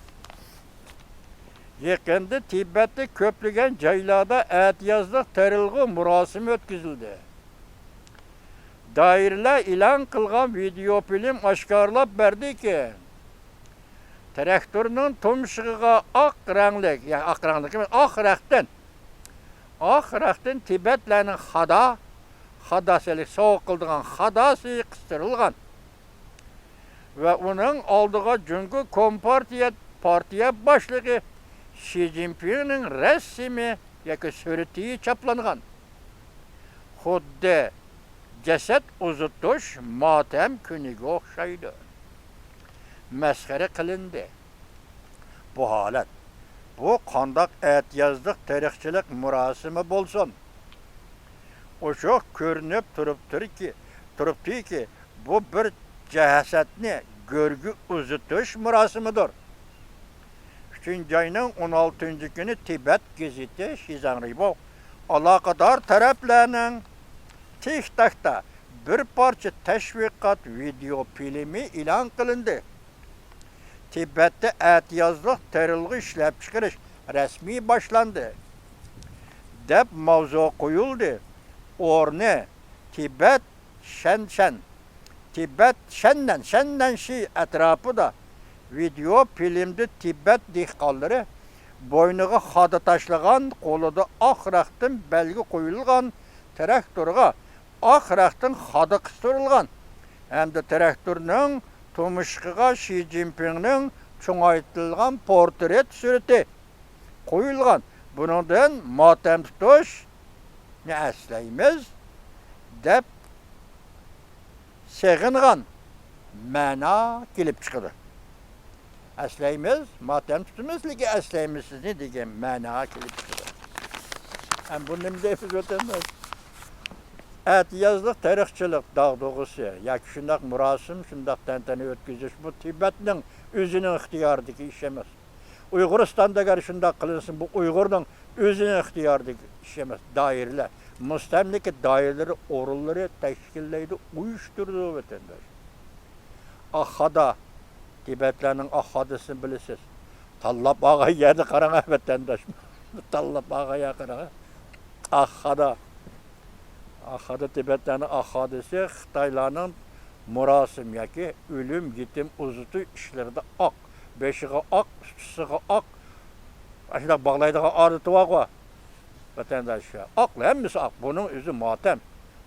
يېقىندا تىبەتتە كۆپلىگەن جايلاردا ئەتىيازلىق تېرىلغۇ مۇراسىمى ئۆتكۈزۈلدى. دائىرىلەر ئېلان قىلغان ۋىدېئو فىلىم ئاشكارىلاپ بەردىكى، تىراكتورنىڭ تۇمشۇقىغا ئاق رەڭلىك، يا ئاق رەڭلىك ئەمەس، ئاق رەختتىن، ئاق رەختتىن تىبەتلەرنىڭ خادا، خاداسى، سوۋغا قىلىدىغان خاداسى قىستۇرۇلغان. ۋە ئۇنىڭ ئالدىغا جۇڭگو كومپارتىيە پارتىيە باشلىقى شى جىنپىڭنىڭ رەسىمى ياكى سۈرىتى چاپلانغان. خۇددى جەسەت ئۇزىتىش ماتەم كۈنىگە ئوخشايدۇ. مەسخىرە قىلىندى. بۇ ھالەت، بۇ قانداق ئەتىيازلىق تېرىقچىلىق مۇراسىمى بولسۇن؟ ئوچۇق كۆرۈنۈپ تۇرۇپتۇركى، تۇرۇپتۇكى، بۇ بىر جەسەتنى گۆرگە ئۇزىتىش مۇراسىمىدۇر. ئۈچىنچى ئاينىڭ ئون ئالتىنچى كۈنى تىبەت گېزىتى شىزاڭ رىبو ئالاقىدار تەرەپلەرنىڭ تىك تاكتا بىر پارچە تەشۋىقات ۋىدېئو فىلىمى ئېلان قىلىندى. تىبەتتە ئەتىيازلىق تېرىلغۇ ئىشلەپچىقىرىش رەسمىي باشلاندى، دەپ ماۋزۇ قويۇلدى. ئورنى تىبەت شەنشەن، تىبەت شەننەن، شەننەنشى ئەتراپىدا ۋىدېئو فىلىمدە تىبەت دېھقانلىرى بوينىغا خادا تاشلىغان، قولىدا ئاق رەختتىن بەلگە قويۇلغان تىراكتورغا ئاق رەختتىن خادا قىستۇرۇلغان ھەمدە تىراكتورنىڭ تۇمشۇقىغا شى جىنپىڭنىڭ چوڭايتىلغان پورترېت سۈرىتى قويۇلغان. بۇنىڭدىن ماتەم تۇتۇشنى ئەسلەيمىز، دەپ سېغىنغان مەنا كېلىپ چىقىدۇ. ئەسلەيمىز، ماتەم تۇتىمىز، لېكىن ئەسلەيمىز سىزنى دېگەن مەنا كېلىپ چىقىدۇ. ھەم بۇ نېمە دەيمىز ۋەتەنداش؟ ئەتىيازلىق تېرىقچىلىق داغدۇغىسى ياكى شۇنداق مۇراسىم، شۇنداق تەنتەنە ئۆتكۈزۈش، بۇ تىبەتنىڭ ئۆزىنىڭ ئىختىيارىدىكى ئىش ئەمەس. ئۇيغۇرىستاندا ئەگەر شۇنداق قىلىنسا، بۇ ئۇيغۇرنىڭ ئۆزىنىڭ ئىختىيارىدىكى ئىش ئەمەس. دائىرىلەر، مۇستەملىكە دائىرىلىرى، ئورۇنلىرى تەشكىللەيدۇ، ئۇيۇشتۇرىدۇ، ۋەتەنداش. ئاق خادا، تىبەتلەرنىڭ ئاق خادىسىنى بىلىسىز. تاللاپ ئالغان يەرنى قاراڭ، ۋەتەنداش. تاللاپ ئالغان يەرگە قاراڭ. ئاق خادا. ئاق خادا، تىبەتلەرنىڭ ئاق خادىسى خىتايلارنىڭ مۇراسىم ياكى ئۆلۈم، يېتىم ئۇزىتىش ئىشلىرىدا ئاق، بېشىغا ئاق، ئۇچىسىغا ئاق، ئاشۇنداق باغلايدىغان ئادىتى بارغۇ، ۋەتەنداشلار. ئاق، ھەممىسى ئاق. بۇنىڭ ئۆزى ماتەم،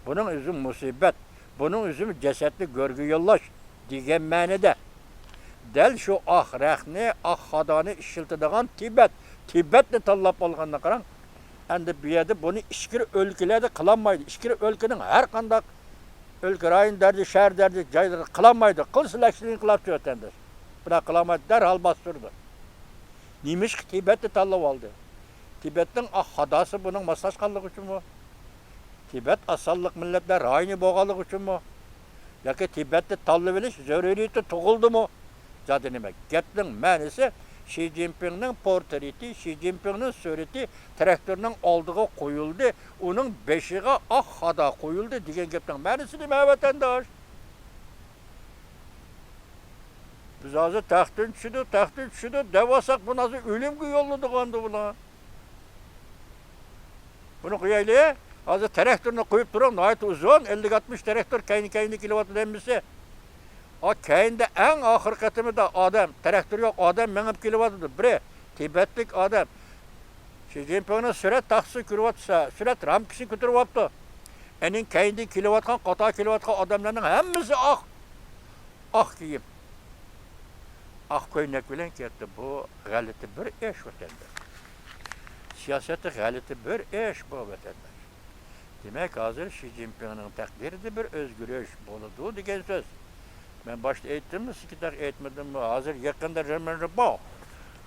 بۇنىڭ ئۆزى مۇسىبەت، بۇنىڭ ئۆزى جەسەتنى گۆرگە يوللاش دېگەن مەنىدە. دەل شۇ ئاق رەختنى، ئاق خادانى ئىشلىتىدىغان تىبەت، تىبەتنى تاللاپ ئالغاندا قاراڭ. ئەمدى بۇ يەردە بۇنى ئىچكىرى ئۆلكىلەردە قىلالمايدۇ. ئىچكىرى ئۆلكىنىڭ ھەر قانداق ئۆلكە رايون دەرىجە، شەھەر دەرىجە جايلىرىدا قىلالمايدۇ. قىلسا لەشكىرىي ئىنقىلابچى ۋەتەنداش. بۇنداق قىلالمايدۇ، دەرھال باستۇرىدۇ. نېمىشقا تىبەتنى تاللاپ ئالدى؟ تىبەتنىڭ ئاق خاداسى بۇنىڭ ماسلاشقانلىقى ئۈچۈنمۇ؟ تىبەت ئاز سانلىق مىللەتلەر رايونى بولغانلىقى ئۈچۈنمۇ؟ ياكى تىبەتنى تاللىۋېلىش زۆرۈرىيىتى تۇغۇلدىمۇ؟ زادى نېمە؟ گەپنىڭ مەنىسى، شى جىنپىڭنىڭ پورترېتى، شى جىنپىڭنىڭ سۈرىتى تىراكتورنىڭ ئالدىغا قويۇلدى، ئۇنىڭ بېشىغا ئاق خادا قويۇلدى دېگەن گەپنىڭ مەنىسى نېمە، ۋەتەنداش؟ بىز ھازىر تەختتىن چۈشىدۇ، تەختتىن چۈشىدۇ دەۋالساق، بۇنى ھازىر ئۆلۈمگە يوللىدىغاندۇ بۇلار. بۇنى قويايلى. ھازىر تىراكتورنى قويۇپ تۇرۇڭ، ناھايىتى ئۇزۇن، ئەللىك ئاتمىش تىراكتور كەينى-كەينىدىن كېلىۋاتىدۇ ھەممىسى. ئا، كەينىدە ئەڭ ئاخىرقى قېتىمىدا ئادەم، تىراكتور يوق، ئادەم مېڭىپ كېلىۋاتىدۇ. بىرى تىبەتلىك ئادەم. شى جىنپىڭنىڭ سۈرەت تاختىسىنى كۆرۈۋاتسا، سۈرەت رامكىسىنى كۆتۈرۈۋاپتۇ. ئېنىڭ كەينىدىن كېلىۋاتقان، قاتار كېلىۋاتقان ئادەملەرنىڭ ھەممىسى ئاق. ئاق كىيىم، ئاق كۆينەك بىلەن كەتتى. بۇ غەلىتە بىر ئىش، ۋەتەنداش. سىياسەتتە غەلىتە بىر ئىش بۇ، ۋەتەنداش. دېمەك، ھازىر شى جىنپىڭنىڭ تەقدىرىدە بىر ئۆزگىرىش بولىدۇ دېگەن سۆز. مەن باشتا ئېيتتىممۇ، سىزگە تېخى ئېيتمىدىممۇ؟ ھازىر يېقىندا رېمېن رىباۋ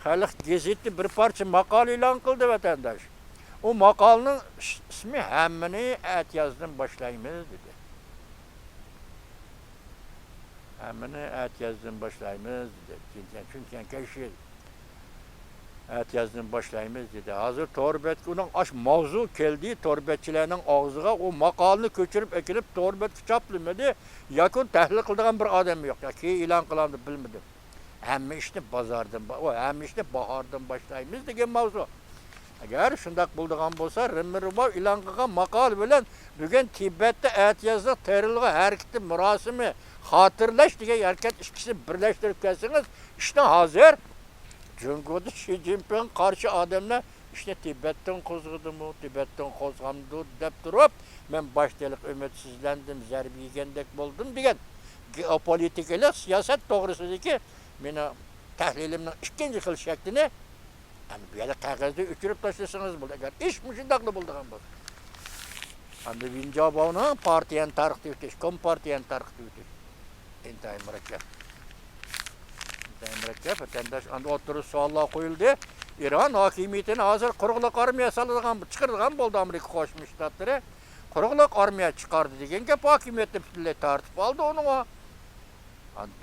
خەلق گېزىتى بىر پارچە ماقالە ئېلان قىلدى، ۋەتەنداش. ئۇ ماقالىنىڭ ئىسمى «ھەممىنى ئەتىيازدىن باشلايمىز» دېدى. ھەممىنى ئەتىيازدىن باشلايمىز دېدى. چۈنكى، چۈنكى كەيشى ئەتىيازدىن باشلايمىز دېدى. ھازىر تور بەتكە ئۇنىڭ ئاش ماۋزۇ كەلدى، تور بەتچىلەرنىڭ ئاغزىغا ئۇ ماقالىنى كۆچۈرۈپ ئەكېلىپ تور بەتكە چاپلىمىدى. ياكى ئۇنى تەھلىل قىلىدىغان بىر ئادەممۇ يوق. ياكى ئېلان قىلامدۇ بىلمىدىم. ھەممە ئىشنى بازاردىن با-، ئۇ ھەممە ئىشنى باھاردىن باشلايمىز دېگەن ماۋزۇ. ئەگەر شۇنداق بولىدىغان بولسا، رېمېن رىباۋ ئېلان قىلغان ماقالە بىلەن بۈگۈن تىبەتتە ئەتىيازلىق تېرىلغۇ ھەرىكىتى مۇراسىمى، خاتىرىلەش دېگەن ھەرىكەت ئىككىسىنى بىرلەشتۈرۈپ كەلسىڭىز، ئىشنى ھازىر جۇڭگودا شى جىنپىڭغا قارشى ئادەملەر ئىشنى تىبەتتىن قوزغىدىمۇ، تىبەتتىن قوزغامدۇ دەپ تۇرۇپ، مەن باشتا ھېلىقى ئۈمىدسىزلەندىم، زەربە يېگەندەك بولدۇم دېگەن گېئوپولىتىكىلىق سىياسەت توغرىسىدىكى مېنىڭ تەھلىلىمنىڭ ئىككىنچى خىل شەكلىنى، ئەمدى بۇ يەردە قەغەزدە ئۆچۈرۈپ تاشلىسىڭىز بولىدۇ، ئەگەر ئىش مۇشۇنداقلا بولىدىغان بولسا. ئەمدى ۋېن جياباۋنىڭ پارتىيەنى تارقىتىۋېتىش، كومپارتىيەنى تارقىتىۋېتىش ئىنتايىن مۇرەككەپ. ئىنتايىن مۇرەككەپ، ۋەتەنداش. ئەمدى ئوتتۇرىسىدا سوئاللار قويۇلدى. ئىران ھاكىمىيىتىنى ھازىر قۇرۇقلۇق ئارمىيە سالىدىغان، چىقىرىدىغان بولدى ئامېرىكا قوشما شتاتلىرى. قۇرۇقلۇق ئارمىيە چىقاردى دېگەن گەپ، ھاكىمىيەتنى پۈتۈنلەي تارتىپ ئالدى ئۇنىڭغا.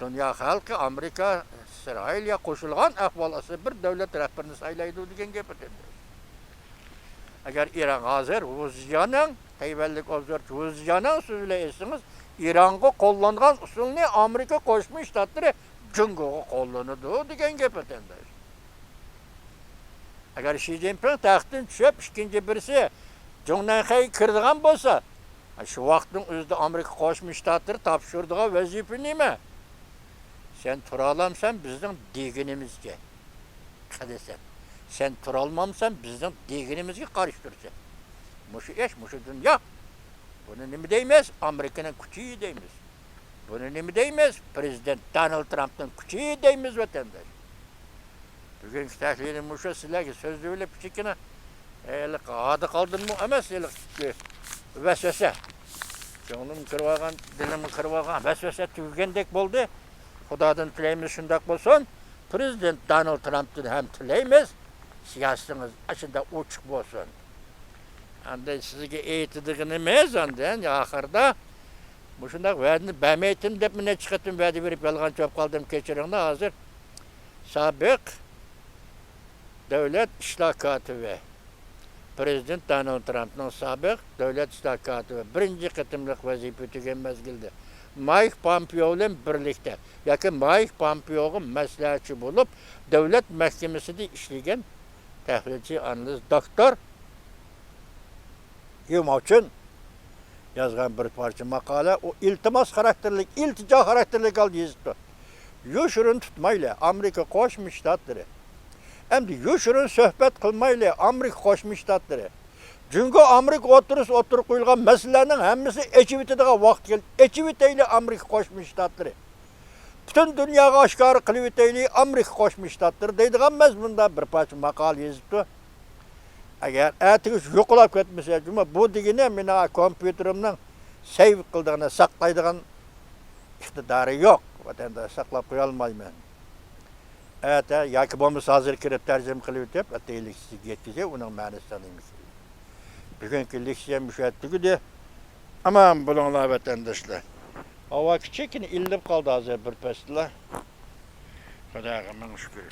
دۇنيا خەلقى، ئامېرىكا، ئىسرائىلگە قوشۇلغان ئەھۋال ئاستىدا بىر دۆلەت رەھبىرىنى سايلايدۇ دېگەن گەپ ئىدى. ئەگەر ئىران ھازىر ۋۇزىيانىڭ تەيۋەنلىك ئوبزورچى ۋۇزجيانىڭ سۆزى بىلەن ئېيتسىڭىز، ئىرانغا قوللانغان ئۇسۇلنى ئامېرىكا قوشما شتاتلىرى جۇڭگوغا قوللىنىدۇ دېگەن گەپ، ۋەتەنداش. ئەگەر شى جىنپىڭ تەختتىن چۈشۈپ، ئىككىنچى بىرسى جۇڭ نەنخەيگە كىرىدىغان بولسا، شۇ ۋاقىتنىڭ ئۆزىدە ئامېرىكا قوشما شتاتلىرى تاپشۇرىدىغان ۋەزىپە نېمە؟ سەن تۇرالامسەن بىزنىڭ دېگىنىمىزگە؟ قىلىسەن. سەن تۇرالمامسەن، بىزنىڭ دېگىنىمىزگە قارشى تۇرىسەن. مۇشۇ ئىش، مۇشۇ دۇنيا. بۇنى نېمە دەيمىز؟ ئامېرىكىنىڭ كۈچى دەيمىز. بۇنى نېمە دەيمىز؟ پرېزىدېنت دونالد ترامپنىڭ كۈچى دەيمىز، ۋەتەنداش. بۈگۈنكى تەھلىلىم مۇشۇ، سىلەرگە سۆزلىۋېلىپ كىچىككىنە، ھېلىقى ھادا قالدىممۇ ئەمەس، ھېلىقى ۋەسۋەسە. كۆڭلۈم كىرىۋالغان، دىلىممۇ كىرىۋالغان ۋەسۋەسە تۈگىگەندەك بولدى. خۇدادىن تىلەيمىز، شۇنداق بولسۇن. پرېزىدېنت دونالد ترامپتىن ھەم تىلەيمىز، سىياسىتىڭىز ئاشۇنداق ئوچۇق بولسۇن. ئاندىن سىزگە ئېيتىدىغىنىمىز ئاندىن ئاخىرىدا، مۇشۇنداق ۋەدىنى بەرمەيتتىم دەپ، نەچچە قېتىم ۋەدە بېرىپ يالغانچى بولۇپ قالدىم، كەچۈرۈڭلار. ھازىر سابىق دۆلەت ئىشلار كاتىپى، پرېزىدېنت دونالد ترامپنىڭ سابىق دۆلەت ئىشلار كاتىپى، بىرىنچى قېتىملىق ۋەزىپە ئۆتىگەن مەزگىلدە مايك پومپېئو بىلەن بىرلىكتە ياكى مايك پومپېئوغا مەسلىھەتچى بولۇپ، دۆلەت مەھكىمىسىدە ئىشلىگەن تەھلىلچى، ئانالىز، دوكتور يۇ ماۋچۈن يازغان بىر پارچە ماقالە، ئۇ ئىلتىماس خاراكتېرلىك، ئىلتىجا خاراكتېرلىك ھالدا يېزىپتۇ. يوشۇرۇن تۇتمايلى، ئامېرىكا قوشما شتاتلىرى. ئەمدى يوشۇرۇن سۆھبەت قىلمايلى، ئامېرىكا قوشما شتاتلىرى. جۇڭگو ئامېرىكا ئوتتۇرىسىدا ئوتتۇرىغا قويۇلغان مەسىلىلەرنىڭ ھەممىسى ئېچىۋېتىدىغان ۋاقىت كەلدى. ئېچىۋېتەيلى، ئامېرىكا قوشما شتاتلىرى. پۈتۈن دۇنياغا ئاشكارا قىلىۋېتەيلى، ئامېرىكا قوشما شتاتلىرى دەيدىغان مەزمۇندا بىر پارچە ماقالە يېزىپتۇ. ئەگەر ئەتىگۈن يوقىلاپ كەتمىسە، جۇمۇ، بۇ دېگىنى مېنىڭ كومپيۇتېرىمنىڭ سەيۋ قىلىدىغان، ساقلايدىغان ئىقتىدارى يوق. ۋەتەنداش، ساقلاپ قويالمايمەن. ئەتە ياكى بولمىسا ھازىر كىرىپ تەرجىمە قىلىۋېتىپ، ئەتىگەن لېكسىيەگە يەتكۈزەي، ئۇنىڭ مەنىسى نېمە ئىكەن. بۈگۈنكى لېكسىيەم مۇشۇ يەردە تۈگىدى. ئامان بولۇڭلار، ۋەتەنداشلار. ھاۋا كىچىككىنە ئىللىپ قالدى ھازىر بىر پەستىلا. خۇداغا مىڭ شۈكۈر.